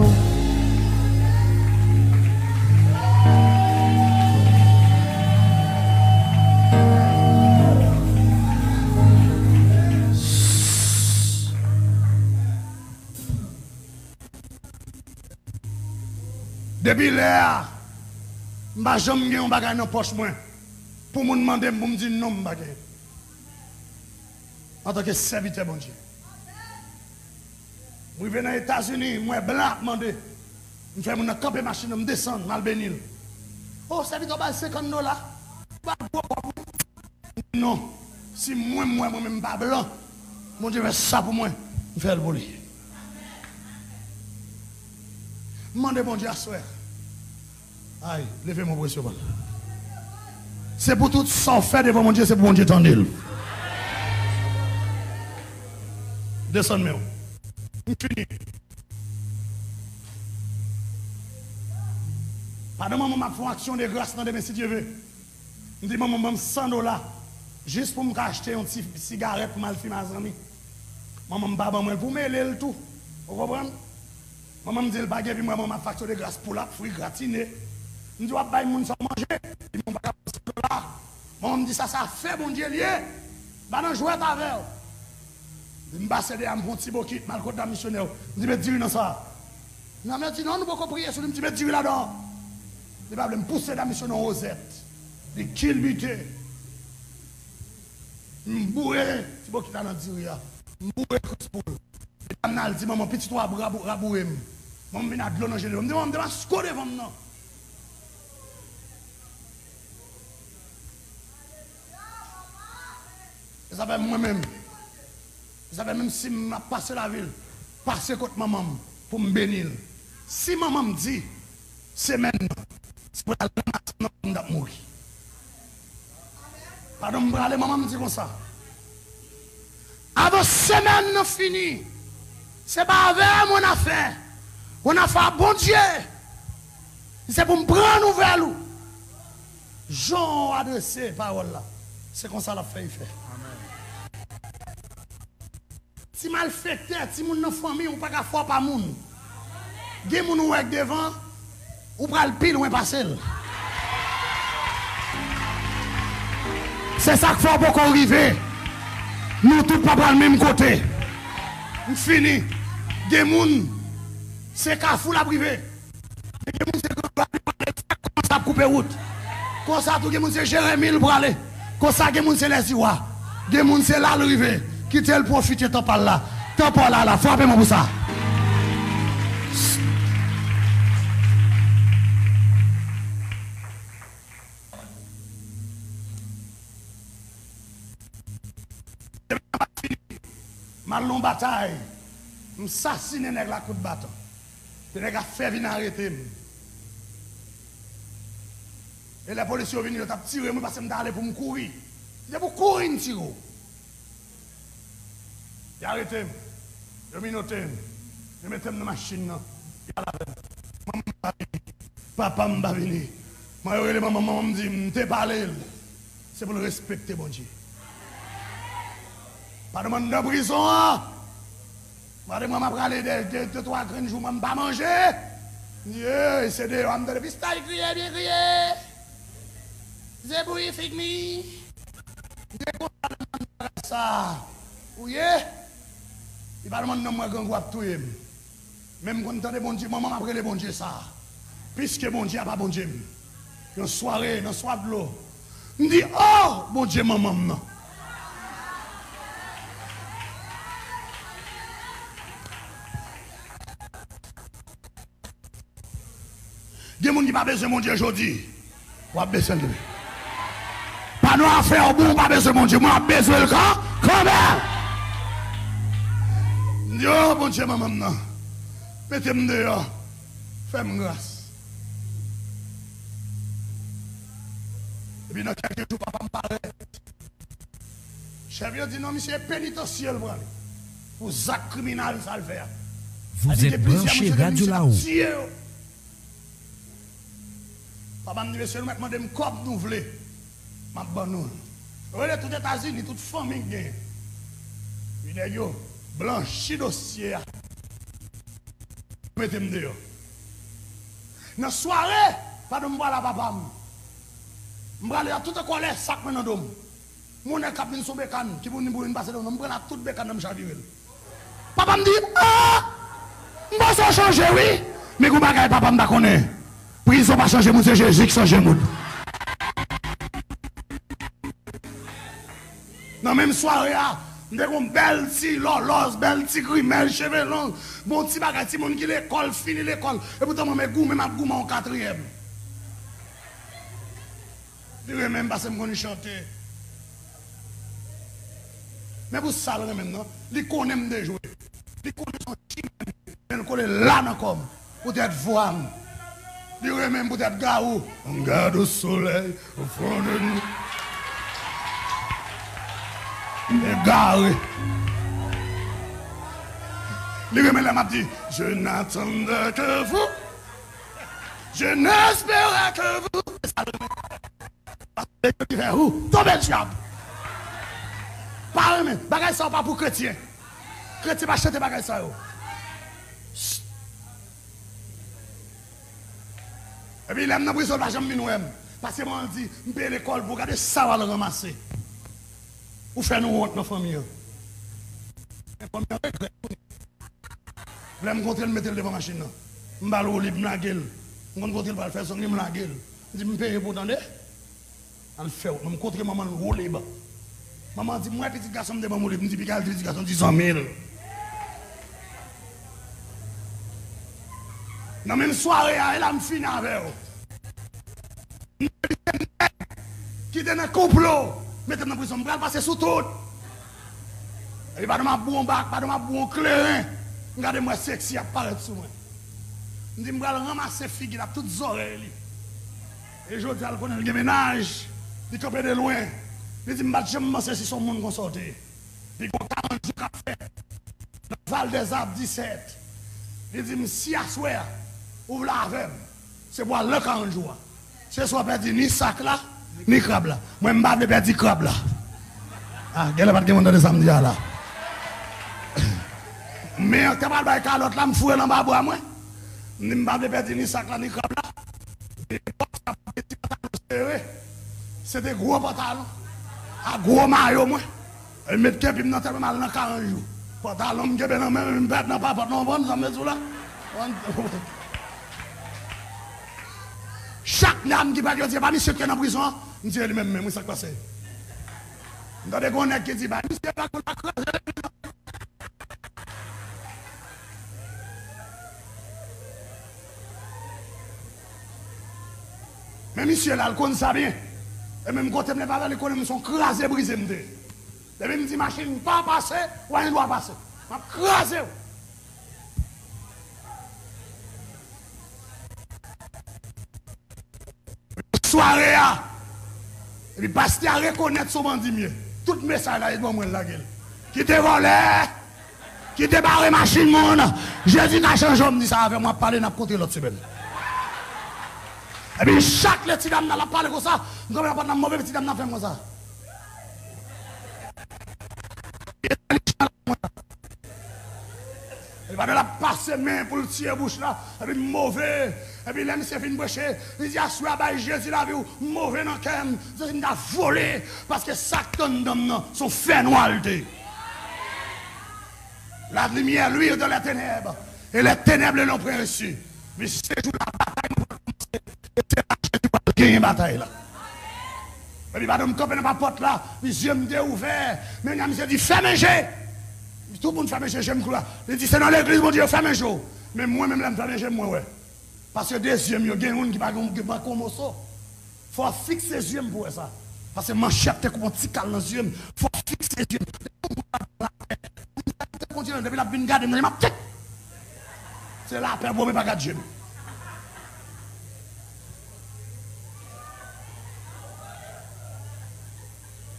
Depi lè a, m pa janm gen yon bagay nan pòch mwen pou moun mande m pou m di non, m pa gen. Antanke sèvitè Bondye. M rive nan Etazini, m wè blan ap mande. M fè moun nan kanpe machin nan, m desann, m al beni l. O, sèvitè w ba l senkant dola. Ou ba l gwo kòb, wi. M di non. Si mwen, m wè mwen menm m pa blan, Bondye fè sa pou mwen, m fè l pou li. M mande Bondye aswè. Ay, leve men w pou resevwa l. Se pou tout sa w fè devan Bondye, se pou Bondye tande l. Desann men w. M fini. Pandan manman m ap fè yon aksyon de gras nan demen, si Dye ve, m di manman m ban m san dola, jis pou m ka achte yon ti sigarèt pou m al fimen a zanmi. Manman m pa ban mwen l pou m ele l tou. Ou konprann? Manman m di l pa gen, epi m wè manman m ap fè aksyon de gras, poul ap fri, gratine. M di, w ap bay moun sa w manje? Li di, m pa ka pran san dola. Manman m di, sa, sa afè Bondye l ye. M pa nan jwèt avè w. M pase dèyè a, m pran yon ti bokit, m al kot dam misyonè yo. M di, met diri nan sa. Dam yo di, non, nou poko priye sou li. M di, met diri ladan. Li pa vle, m pouse dam misyonè yon wozèt. Li kilbite. M boure ti bokit la nan diri a. M boure kous poul. Medam nan al di manman, pitit ou a rabou-, raboure m. Manman vin ak dlo nan je li. M di, manman, m te masko devan m nan. E sa fè mwen menm. E sa fè menm si m ap pase lavil, pase kot manman m pou m beni l. Si manman m di, semèn nan, se pou l al nan maten nan, m t ap mouri. Pandan m prale, manman m di konsa, avan semèn nan fini, se pa avè m w nan afè, w nan afè a Bondye. Se pou m pran nouvèl ou. Jan w adrese pawòl la, se konsa l ap fè efè. Ti malfektè, timoun nan fanmi w pa ka fè w pa moun. Gen moun ou wè k devan, ou pral pi lwen pase l. Se sa k fè w poko rive. Nou tout pa pral menm kote. M fini. Gen moun, se kafou l ap rive. Men gen moun, se gran ravin, sa kòmanse ap koupe wout. Konsa tou, gen moun se Jeremi l prale. Konsa, gen moun se Lèziwa. Gen moun se la l rive. Kite l pwofite tan pa l la. Tan pa w la, la. Frape mwen pou sa. M al nan batay. M sasinen nèg la kout baton. Lè nèg la fè vin arete m. E lè polis yo vini, yo t ap tire mwen paske m t ale pou m kouri. Se pou kouri m tire w. Yo arete m. Yo minote m. Yo mete m nan machin nan. Yo al avè m. Manman m pa vini. Papa m pa vini. Mwen yo rele manman m, manman m di m te pale l. Se pou l respekte Bondye. Pa nan anndan prizon an. Mande mwen, m ap rale de, de, de twa grenn jou, mwen, m pa manje. Ye, se deyò a m tande pistach kriye, byen kriye. Ze bouyi fig mi. M te kontan lè m tande bagay sa. Ou ye? Li pa demann non mwen, grangou ap touye m. Men m konn tande Bondye, manman m ap rele Bondye sa. Piske Bondye a pa Bondye m. Yon sware, nan swa dlo, m di, oh, Bondye manman m nan. Gen moun ki pa bezwen Bondye jodi. W ap bezwen l demen. Pa nan afè w bon, w pa bezwen Bondye. Mwen, w ap bezwen l kan, kanmenm. M di, oh, Bondye manman m nan. Mete m deyò. Fè m gras. Epi nan kèlke jou, papa m parèt. Chèf yo di, non, misye, penitansye l prale. Pou zak kriminèl sa l fè a. Sa di, gen plizyè moun yo te vin isit ap tiye yo. Papa m di, mesye, nou mèt mande m kòb nou vle. M ap ban nou l. Yo rele tout Etazini, tout fanmi k genyen. Epi nèg yo blanchi dosye a. Mete m deyò. Nan sware, pandan m prale a papa m, m prale a tout an kòlè, sak mwen nan do m. M wè yon nèg k ap vin sou bekann, ki pou vin, pou vin pase devan m, m pran ak tout bekann nan, m chavire l. Papa m di, ah! M panse w chanje, wi. Men gen yon bagay papa m pa konnen. Prizon pa chanje moun, se Jezi ki chanje moun. Nan menm sware a, m te gen yon bèl ti lòlòz, bèl ti grimèl, cheve long, bon ti bagay, timoun ki lekòl, fini lekòl. Epoutan mwen, men goumen, m ap goumen yon katriyèm. Li renmen m paske m konn chante. Men pou sa l renmen m nan, li konnen m te jwe. Li konnen se yon chimè m ye, men l kole la nan kò m poutèt vwa m. Li renmen m poutèt Garou. On garde au soleil au fond de nous. Egare. Li renmen lè m ap di, je n'attendais que vous. Je n'espérais que vous. Se sa l renmen. Paske se yo ki fè ou tonbe dyab. Pa renmen. Bagay sa yo pa pou kretyen. Kretyen pa chante bagay sa yo. Epi lè m nan prizon, l pa janm vin wè m. Paske manman l di, m peye lekòl pou ou, gade sa w al ranmase. Ou fè nou wont nan fanmi an. Men fanmi an regrèt kounye a. Lè m kontre l, m mete l devan machin nan. M ba l woulib, m lage l. M konn kote l pral fè zong li, m lage l. M di, m peye pou w tande. Al fè w. M kontre manman l woulib. Manman di, m wè pitit gason m te ban m woulib. M di, piga l di pitit gason di zanmi l. Nan menm sware a, e la m fini avè w. Ki te nan konplo, mete m nan prizon, m pral pase sou tout. Epi pandan m ap bwon bak, pandan m ap bwon kleren, m gade m wè seksi ap parèt sou mwen. M di m pral ranmase figi l ak tout zòrèy li. E jodi a l konnen l gen mennaj, li kanpe de lwen. Li di m pa t janm panse si se yon moun konsa w te ye. Li gen yon karant jou k ap fè nan Val des Arbres disèt. Li di m, si aswè a, ou vle avè m, se pou al nan karant jou a. Se swa pèdi ni sak la, ni krab la. Mwen, m pa vle pèdi krab la. Ah, genlè pa t gen moun tande sa m di a la. Men an k ta pral bay kalòt la, m foure l anba bra mwen. M di, m pa vle pèdi ni sak la, ni krab la. Epòk sa, m te ti pantalon sere. Se te gwo pantalon. A gwo mayo mwen. E met kenpi m nan tèt mwen, m al nan karant jou. Pantalon m kenbe nan men m, m pèt nan papòt, nou konprann sa m vle di w la? Chak Chak dam ki pral yo di, "E pa misye ki te nan prizon an?" M di, "E li menm menm, wi, sa k pase?" M tande gen yon nèg ki di, "Bay misye pa konn pa kraze legliz nan." Men misye la, l konn sa byen. E menm kote m leve avè l, li konnen m se yon kraze brize m te ye. Depi m di machin pa pase, w a gen dwa pase. M ap kraze w. Sware a. Epi pastè a rekonèt se yon bandi m ye. Tout mesaj la, e ban mwen l lage l. Kite vòlè. Kite bare machin moun. Jezi ka chanje w, m di sa avè w, m ap pale, n ap kontre lòt semèn. Epi chak lè ti dam nan l ap pale konsa, m kanpe nan pòt la, m move, ti dam nan fè m konsa. Li pa t ap pase men pou l tiye bouch la, epi move. Epi lè misye fin preche, li di, "Aswè a, bay Jezi lavi w, move nan kè m, se si m ta vole, paske sa k t anndan m nan, se yon fènwa l te ye." La lumière luit dans les ténèbres, et les ténèbres ne l'ont point reçu. Men se jou la batay mwen pral kòmanse. E se la Jezi pral genyen batay la. Epi pandan m kanpe nan papòt la, zye m te ouvè. Men misye di, "Fèmen je." Tout moun fèmen je, je m kou la. Li di, "Se nan legliz Bondye yo fèmen je w." Men mwen menm, lè m fèmen je m, mwen wè. Paske de zye m yo, gen youn ki pa gen, ki pa gen yon moso. Fò w fikse zye m pou wè sa. Paske manchèt te koupe yon ti kal nan zye m. Fò w fikse zye m. Depi yon moun ap pran latè, m te kontinye, depi l ap vin gade m nan je m ap tchèk. Se lapè pou mwen pa gad je m.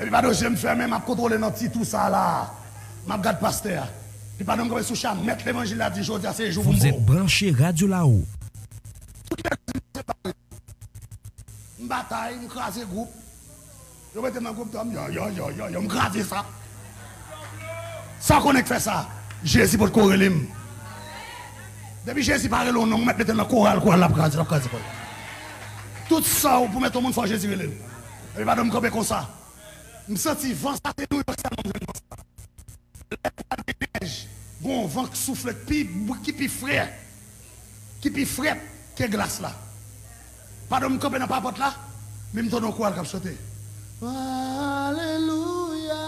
Epi pandan je m fèmen, m ap kontwole nan ti twou sa la. M ap gad pastè a. Epi pandan m kanpe sou cha, mèt levanjil la di, "Jodi a se jou pou m ba w." Vous êtes branché Radio Lao. Tout lè M batay, m kraze gwoup. Yo mete m nan gwoup dòm, yo, yo, yo, yo, yo, m kraze sa. Sa w konnen k fè sa? Jezi potko rele m. Depi Jezi pa rele w non, ou mèt mete l nan koral, koral la ap kraze, l ap kraze kò l. Tout sa w pou mete yon moun, fò Jezi rele l. Epi pandan m kanpe konsa, m santi van sa te dou yo, sèlman m jwenn van sa. Lè pral gen nèj, gen yon van k soufle k pi, ki pi fre, ki pi frèt ke glas la. Pandan m kanpe nan papòt la, men m tande yon koral k ap chante. Alelouya.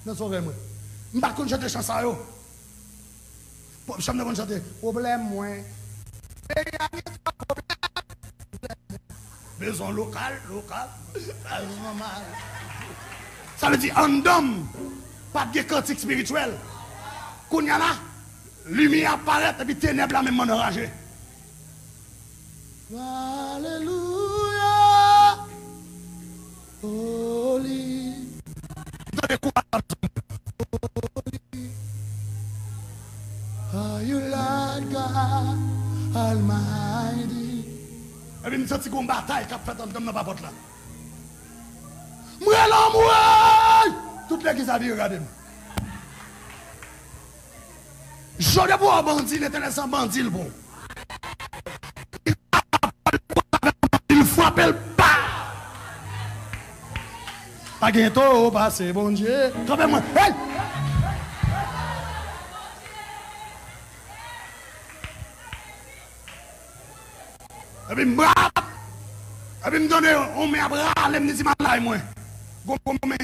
Nan sovè mwen. M pa t konn chante chan sa yo. Pwòp chan m te konn chante, pwoblèm mwen. Peyi a gen twòp pwoblèm. Bezwen lokal, lokal. Bezwen mal. Sa vle di, anndan m, pa t gen kantik espirityèl. Kounye a la, limyè ap parèt, epi tenèb la menm anraje. Alelouya. Holy. M tande koral la. Holy are you, Lord God Almighty. Epi m santi gon batay k ap fèt anndan m nan papòt la. M rele, m woy! Tout legliz la vire gade m. Jodi pou w bandi, Letènèl se yon bandi l pou w. Li frape l, pa! Pa gen towo pase Bondye. Kanpe mwen. Hey! Epi m rap. Epi m tande yon men ap rale m, li di m al lay mwen. Gon, gon, gon men.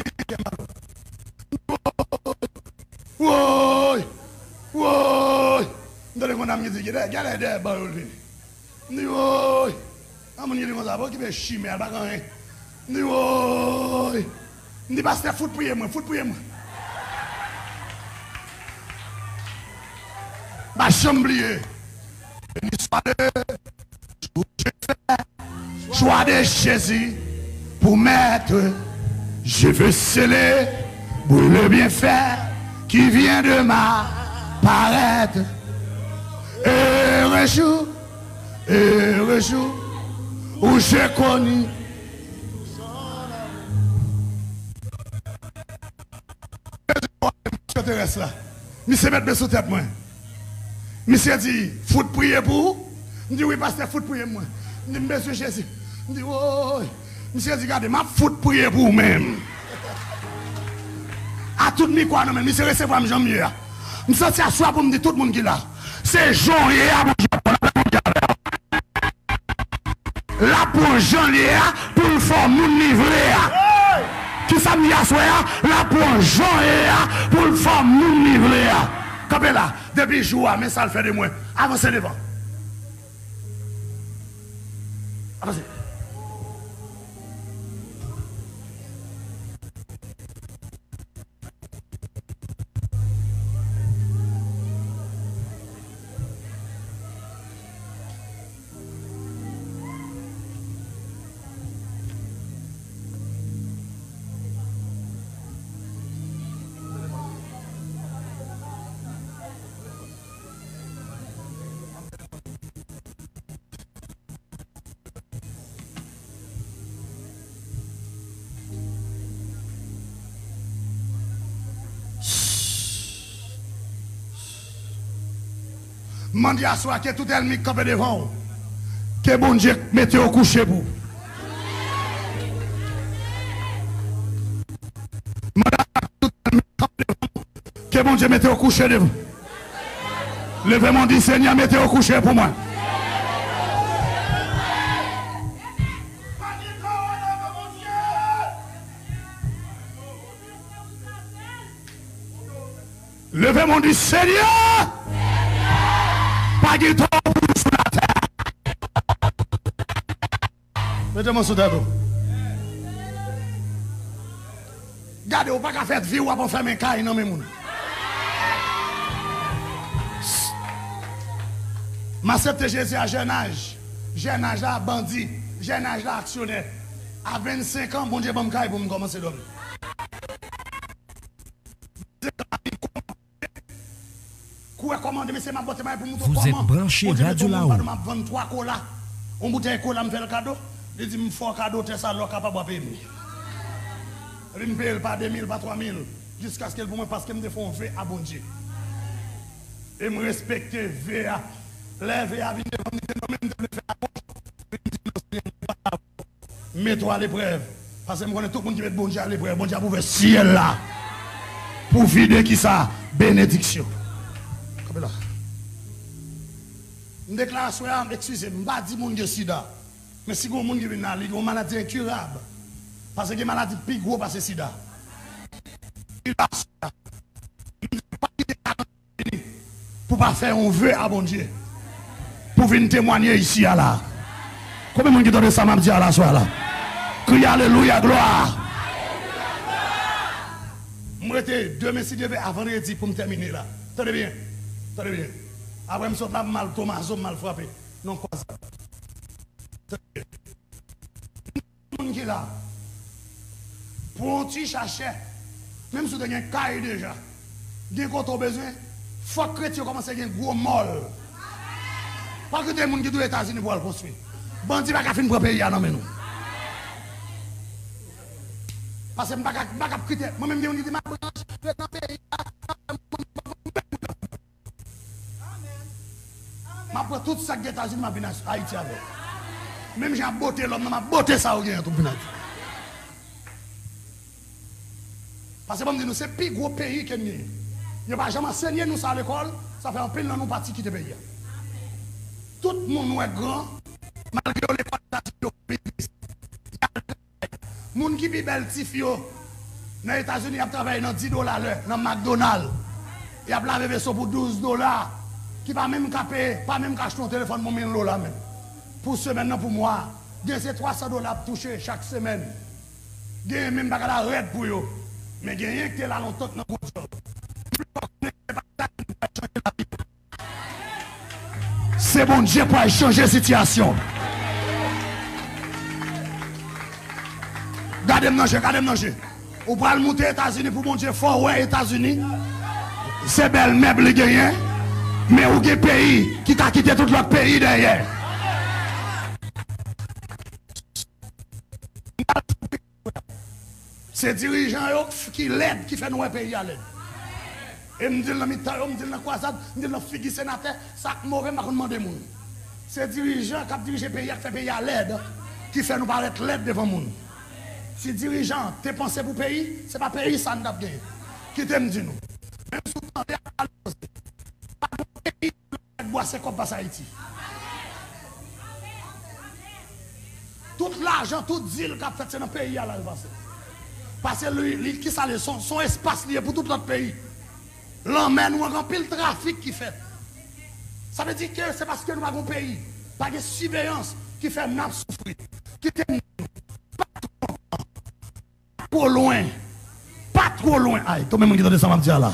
Woy! Woy! M tande yon dam ki di, "Gade, gade dèyè ban yo l vini." M di, "Woy!" Yon moun ki di konsa, "Pa okipe chimè a, l pa gen anyen." M di, "Woy!" M di, "Pastè, fout priye mwen, fout priye mwen." M pa janm bliye. Béni soit le jour où je fais choix de Jésus pour maître. Je veux célébrer le bienfait qui vient de m'apparaître. Heureux jour, heureux jour où j'ai connu. Misye te rès la. Misye met men sou tèt mwen. Misye di, "Fout priye pou ou?" M di, "Wi, pastè, fout priye mwen." M di, "M bezwen Jezi." M di, "Woy." Misye di, "Gade, m ap fout priye pou ou menm. A tout mikwo a nan men l." Misye resevwa m jan m ye a. M santi aswè a pou m di tout moun ki la, se jan w ye a, Bondye ap pran l, Bondye avè w. L ap pran jan l ye a pou l fè w moun li vle a. Kisa m di aswè a? L ap pran jan l ye a pou l fè w moun li vle a. Kanpe la, depi jou a, men sa l fè de mwen. Avanse devan. Avanse. Mande aswè a ke tout ènmi k kanpe devan w, ke Bondye mete yo kouche pou. Mande aswè a ke tout ènmi k kanpe devan w, ke Bondye mete yo kouche devan. Leve men w, di, Senyè, mete yo kouche pou mwen. Leve men w, di, Senyè, pa gen tan pou nou sou latè. Mete men sou tèt ou. Gade, ou pa ka fè vi w ap anfèmen kay nan men moun. M aksepte Jezi a jèn aj. Jèn aj la, bandi. Jèn aj la, aksyonè. A vennsenk an, Bondye ban m kay pou m kòmanse dòmi. Kouwè kòmande, mesye, m ap pote bagay pou m montre w kòman. Bondye mete bon moun pa nou, m ap vann twa kola. Yon boutèy kola, m fè l kado. Li di m fè w kado tè sa, lè w kapab w a peye m li. Epi m peye l pa de mil, pa twa mil, jiskaske l pou mwen, paske m te fè yon ve a Bondye. E m respekte ve a. Lè ve a vin devan m, li te nonmen m, m te vle fè agoch. Li di non, Senyè, m pa mete w aleprèv. Paske m konnen tout moun ki met Bondye aleprèv, Bondye ap ouvè syèl la pou vide kisa? Benediksyon. Kanpe la. M deklare aswè a, eskize m, m pa di moun gen sida. Men si gen yon moun ki vin la, li gen yon maladi enkirab. Paske gen maladi pi gwo pase sida. Li la aswè a. M di, pa kite vini pou pa fè yon ve a Bondye, pou vin temwanye isi a la. Konbyen moun ki tande sa m ap di a la swa la? Kriye alelouya, glwa. M rete demen, si Dye vle, a vandredi pou m tèmine la. Tande byen. Tande byen. Apre m sot la, m al Tomazo, m al frape nan kwazad. Tande byen. Moun ki la, pou yon ti chachè, menm si w te gen kay deja, gen kote w bezwen, fòk kretyen yo kòmanse gen gwo mòl. Pa kite moun ki tou Etazini pou al konstwi. Bandi pa ka fin pran peyi a nan men nou. Paske m pa ka, m pa ka kite, mwen menm gen moun ki di m ap branche nan peyi a. M ap pran tout sa k gen Etazini, m ap vin Ayiti avè l. Menm jan ap bote lòm nan, m ap bote sa yo genyen tou vin Ayiti. Paske ban m di nou, se pi gwo peyi ke n genyen. Yo pa janm ansenye nou sa lekòl, sa fè anpil nan nou pati kite peyi a. Tout moun nou wè gran, malgre yo lekòl Etazini, yo biznis. Moun ki pi bèl tifi yo nan Etazini, y ap travay nan dis dola lè, nan McDonald. Y ap lave veso pou douz dola, ki pa menm ka peye, pa menm ka achte yon telefòn pou mil dola menm. Pou semèn nan, pou mwa a. Gen se twa san dola ap touche chak semèn. Genyen menm bagay la rèd pou yo. Men genyen ki te la lontan k nan gwo djòb. Se Bondye pral chanje sitiyasyon. Gade m nan je, gade m nan je. Ou pral moute Etazini pou Bondye fè w wè Etazini. Se bèl mèb li genyen, men ou gen peyi ki ka kite tout lòt peyi dèyè. Se dirijan yo ki lèd ki fè nou wè peyi a lèd. E m di l nan mitan yo, m di l nan kwazad, m di l nan figi senatè, sa k move m pa konn mande moun. Se dirijan k ap dirije peyi a k fè peyi a lèd, ki fè nou parèt lèd devan moun. Si dirijan te panse pou peyi, se pa peyi sa n t ap genyen. Kite m di nou. Menm si w tande a pale koze, pa gen peyi k bwase kòb pase Ayiti. Tout lajan, tout dil k ap fèt, se nan peyi a l al pase. Paske li, li, kisa li ye? Se yon, se yon espas li ye pou tout lòt peyi. Lanmè nou an, gen anpil trafik ki fèt. Sa vle di ke se paske nou pa gen yon peyi, pa gen siveyans ki fè n ap soufri. Kite m di nou, pa twò lontan, pa two lwen, pa two lwen. Ay, konbyen moun ki tande sa m ap di a la?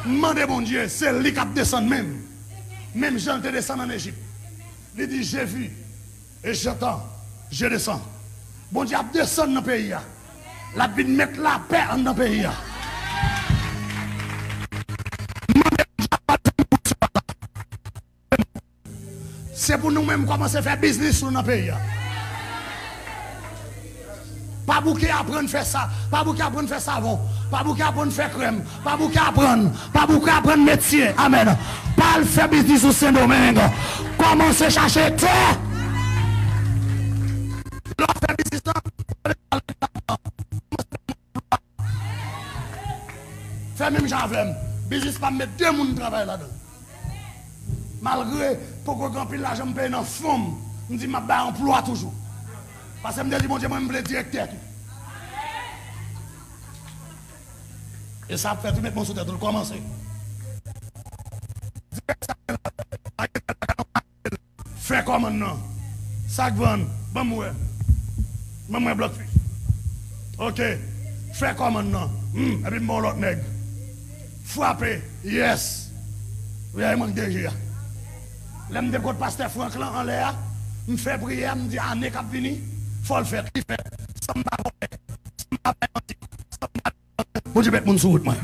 Mande Bondye, se li k ap desann menm. Menm jan l te desann ann Ejip. Li di, Je vis, et j'entends, je descends. Bondye ap desann nan peyi a. L ap vin met lapè anndan peyi a. Mande Bondye a pa l fè nou pou sou la. Se pou nou menm kòmanse fè biznis nou nan peyi a. Pa bouke aprann fè sa, pa bouke aprann fè savon, pa bouke aprann fè krèm, pa bouke aprann, pa bouke aprann metye. Amèn. Pa al fè biznis ou Sendomeng. Kòmanse chache tè. Lè w ap fè biznis lan, fè menm jan avè m. Biznis pa m, met de moun travay ladan l. Malgre poko gen anpil lajan m peye nan fon m, m di m ap bay anplwa toujou. Paske m te di Bondye, mwen, m vle direktè tou. E sa ap fèt, ou met men sou tèt ou, l kòmanse. Direktè sa, fè kòmann nan. Sa k vann? Ban m wè. Ban m wè blòk fich. Oke. Fè kòmann nan. Hmm, epi m ba w lòt nèg. Frape. Yes. Wi, a, e mwen k D G a. Lè m te kot pastè Frank lan anlè a, m fè priyè, m di ane k ap vini, fò l fèt. Li fèt. San m pa vòlè, san m pa bay manti, san m pa Bondye met moun sou wout mwen.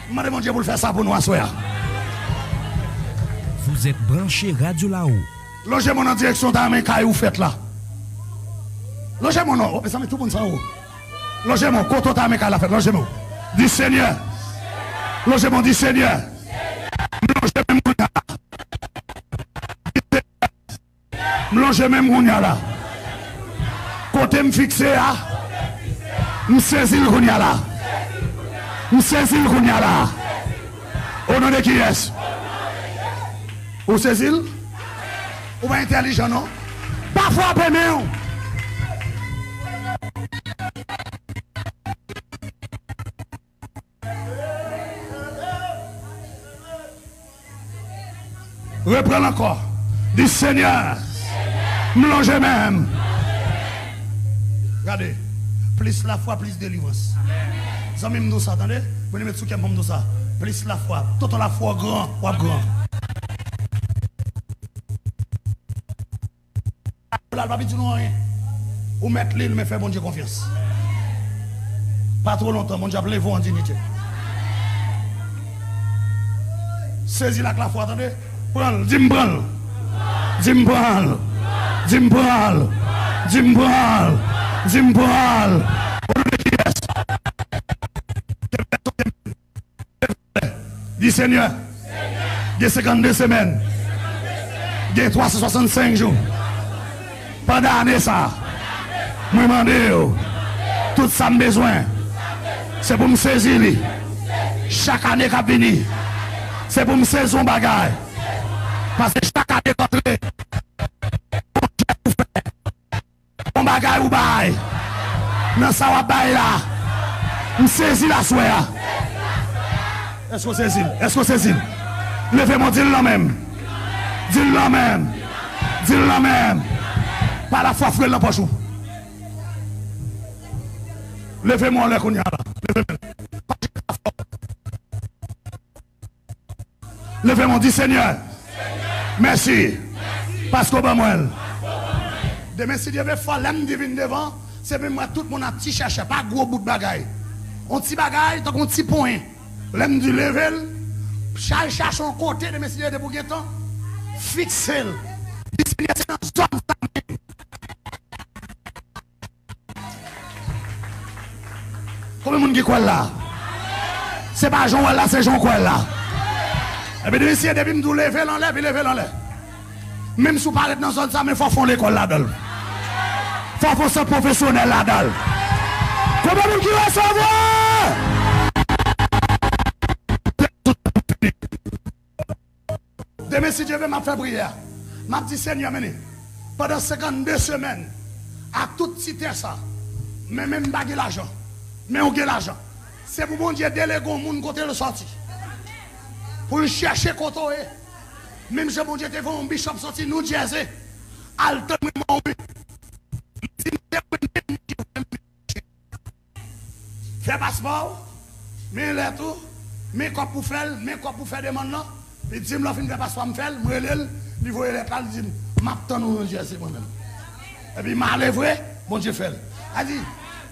M mande Bondye pou l fè sa pou nou aswè a. Vous êtes branché Radio Lao. Loje mwen nan direksyon w ta renmen kay ou fèt la. Loje mwen non, oh, mezanmi, tout moun sa wo. Loje mwen, kote w ta renmen kay la fèt, loje mwen. Di Senyè. Loje mwen, di Senyè. M lonje men m kounye a la. M lonje men m kounye a la. Kote m fikse a, m sezi l kounye a la. M sezi l kounye a la. O non de kiyès? Ou sezi l? Ou pa entèlijan non. Pa frape men w. Reprann ankò. Di, Senyè, m lonje men m. Gade, plis lafwa, plis delivrans. Zanmi m, di w sa, tande. Bondye met sou kè m pou m di w sa. Plis lafwa. Tonton, lafwa w gran, w ap gran. Lal pa vin di nou anyen. Ou mèt li, men fè Bondye konfyans. Pa two lontan, Bondye ap leve w an diyite. Sezi l ak lafwa, tande. Pran l, di m pran l. Di m pran l. Di m pran l. Di m pran l. Di m pran l. O non de kiyès? Di, Senyè, gen senkannde semèn, gen twa san swasannsenk jou. Pandan ane sa a, mwen mande w, tout sa m bezwen, se pou m sezi li. Chak ane k ap vini, se pou m sezi yon bagay. Paske chak ane k antre, yon bagay ou bay. Nan sa w ap bay la. M sezi l aswè a. Èske w sezi l? Èske w sezi l? Leve men w, di l nan men m. Di l nan men m. Di l nan men m. Pa lafwa, foure l nan pòch ou. Leve men w anlè kounye a la. Leve men w. Leve men w, di, Senyè, mèsi paske w ban mwen l. Demen, si Dye vle, fò lè m di vin devan, se pou m wè tout moun ap ti chèchè, pa gwo bout bagay. On ti bagay, tankou on ti ponyen. Lè m di leve l, chay chache yon kote, demen, si Dye vle, depi w gen tan, fikse l. Di, Senyè, se nan zòn sa menm. Konbyen moun ki kwè l la? Se pa jan w wè l la, se jan w kwè l la. Epi depi, si, depi m di w leve l anlè, epi leve l anlè. Menm si w pa ret nan zòn sa, men fò w fè yon lekòl ladan l. Fò w fè yon sant pwofesyonèl ladan l. Konbyen moun ki resevwa? Demen, si Dye vle, m ap fè priyè a. M ap di, Senyè, men, pandan senkannde semèn, ak tout ti tè sa. Men, men m pa gen lajan. Men ou gen lajan. Se pou Bondye delege yon moun kote l sòti. Pou l chèche kote w ye. Menm jan Bondye te voye yon bishop sòti New Jersey. Al tann mwen mwen wi. Li di m te mwen menm ki fè m fè paspò w, men lèt ou, men kòb pou fè l, men kòb pou fè demann lan. Li di m lè w fin fè paspò a m fè l, m rele l, li voye lèt la, li di m, m ap tann ou New Jersey mwen menm. Epi m ale vre, Bondye fè l. Sa di,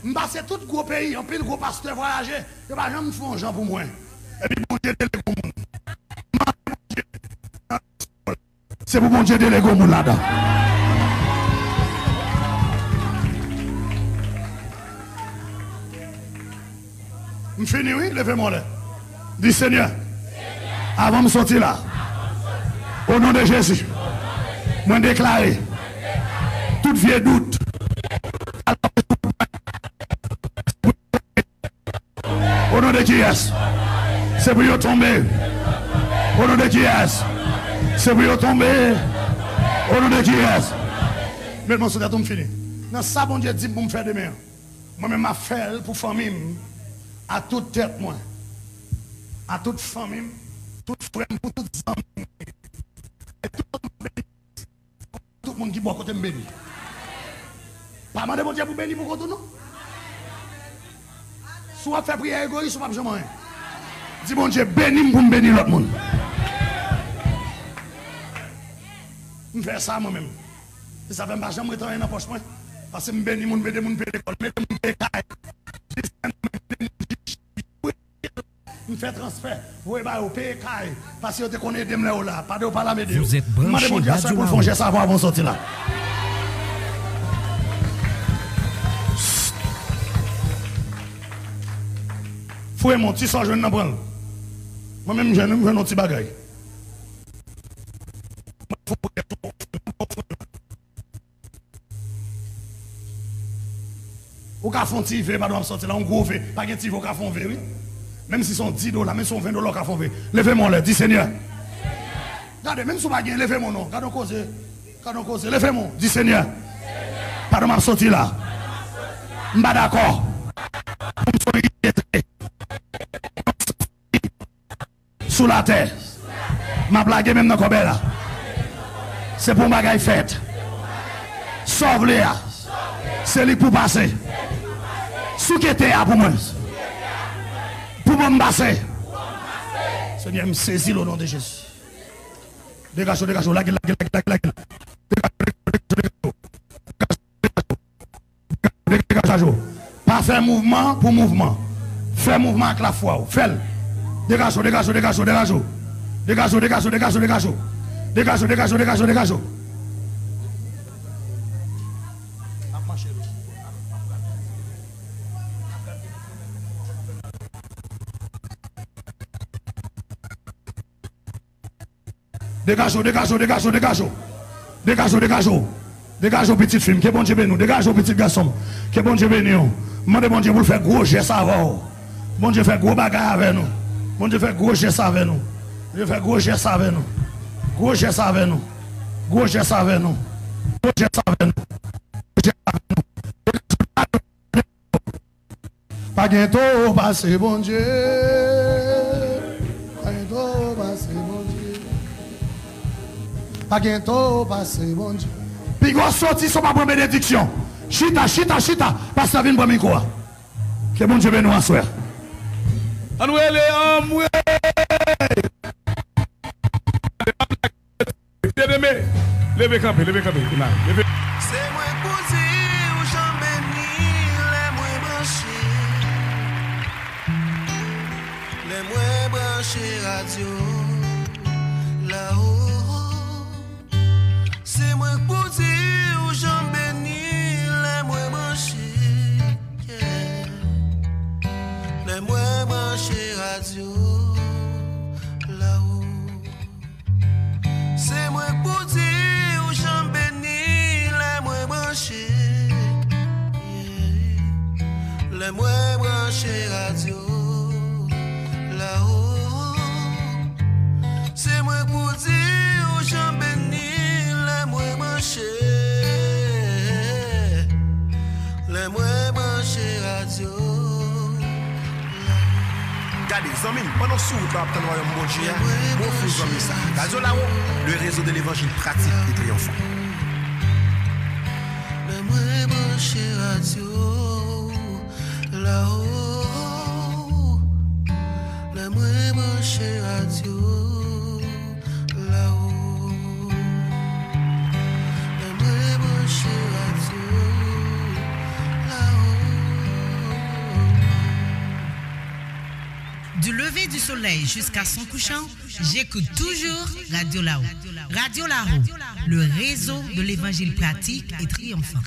m pase tout gwo peyi, anpil gwo pastè vwayaje, yo pa janm fè yon jan pou mwen. Epi Bondye delege yon moun. Se pou Bondye delege yon moun ladan. M fini wi, leve men w anlè. Di Senyè, avan m sòti la, o non de Jezi, mwen deklare tout vye dout. O non de kiyès? Se pou yo tonbe. O non de kiyès? Se pou yo tonbe. O non de kiyès? Met men sou tèt ou, m fini. Nan sa Bondye di m pou m fè demen an, mwen menm m ap fè l pou fanmi m, a tout tèt mwen, a tout fanmi m, tout frè m, pou tout zanmi m. E tout moun ki bò kote m beni. Pa mande Bondye pou beni pou kont ou non. Si w ap fè priyè egoyis, ou p ap janm anyen. Di Bondye, beni m pou m beni lòt moun. M fè sa mwen menm. Se sa fè m pa janm ret anyen nan pòch mwen. Paske m beni moun, m ede moun peye lekòl, m ede moun peye kay. M fè transfè, voye ba yo, peye kay, paske yo te konn ede m lè yo la. Pa de yo pa la m ede yo. M mande Bondye aswè pou l fè yon jès avè w avan w sòti la. Foure m yon ti sa w jwenn nan pran l. Mwen menm m jwenn, m jwenn yon ti bagay. Ou ka fè yon ti ve pandan w ap sòti la, yon gwo ve. Pa gen ti ve, ou ka fè yon ve, wi. Menm si se yon dis dola, menm si se yon ven dola, ou ka fè yon ve. Leve men w anlè, di, Senyè. Gade, menm si w pa gen, leve men w non. Gade yon koze. Gade yon koze. Leve men w, di, Senyè. Pandan m ap sòti la, m pa dakò pou m sou yon isyete sou latè. M ap lage men m nan kòbèy la. Se pou yon bagay fèt. Sa w vle a, se li k pou pase. Souke tè a pou mwen. Pou ban m pase. Senyè, m sezi l o non de Jezi. Degaje w, degaje w, lage l, lage l, lage l, lage l. Degaje w, degaje w, degaje w, degaje w. Degaje w. Pa fè mouvman pou mouvman. Fè mouvman ak lafwa w. Fè l. Degaje w, degaje w, degaje w, degaje w. Degaje w, degaje w, degaje w, degaje w. Degaje w, degaje w, degaje w, degaje w. Degaje w, degaje w, degaje w, degaje w. Degaje w, degaje w. Degaje w, pitit fi m. Ke Bondye beni w. Degaje w, pitit gason m. Ke Bondye beni w. Mande Bondye pou l fè gwo jès avè w. Bondye fè gwo bagay avè nou. Bondye fè gwo jès avè nou. Bondye fè gwo jès avè nou. Gwo jès avè nou. Gwo jès avè nou. Gwo jès avè nou. Gwo jès avè nou. Pa gen twò pase Bondye. Pa gen twò pase Bondye. Pa gen twò pase Bondye. Piga w sòti san w pa pran benediksyon. Chita, chita, chita. Pastè vin pran mikwo a. Ke Bondye beni w aswè a. Ann rele anmwe. Byeneme, leve kanpe, leve kanpe, Iman, leve. Se mwen k pou di ou jan m beni lè mwen branche. Lè mwen branche radyo la o. Se mwen k pou di ou jan m beni lè mwen branche. Yeah. Lè mwen branche radyo la o. Se mwen k pou di ou jan m beni lè mwen branche. Yeah. Lè mwen branche radyo la o. Se mwen k pou di ou jan m beni lè mwen branche. Gade, zanmi m, pandan w sou wout la w ap tann wayòm Bondye a, mwen ofri w zanmi sa. Radyo Lawo, le réseau de l'évangile pratique et triomphant. Lè mwen branche radyo Lawo, lè mwen branche radyo Lawo, lè mwen branche radyo Lawo. Du lever du soleil jusqu'à son couchant, j'écoute toujours Radio Laho. Radio Laho, le réseau de l'évangile pratique et triomphant.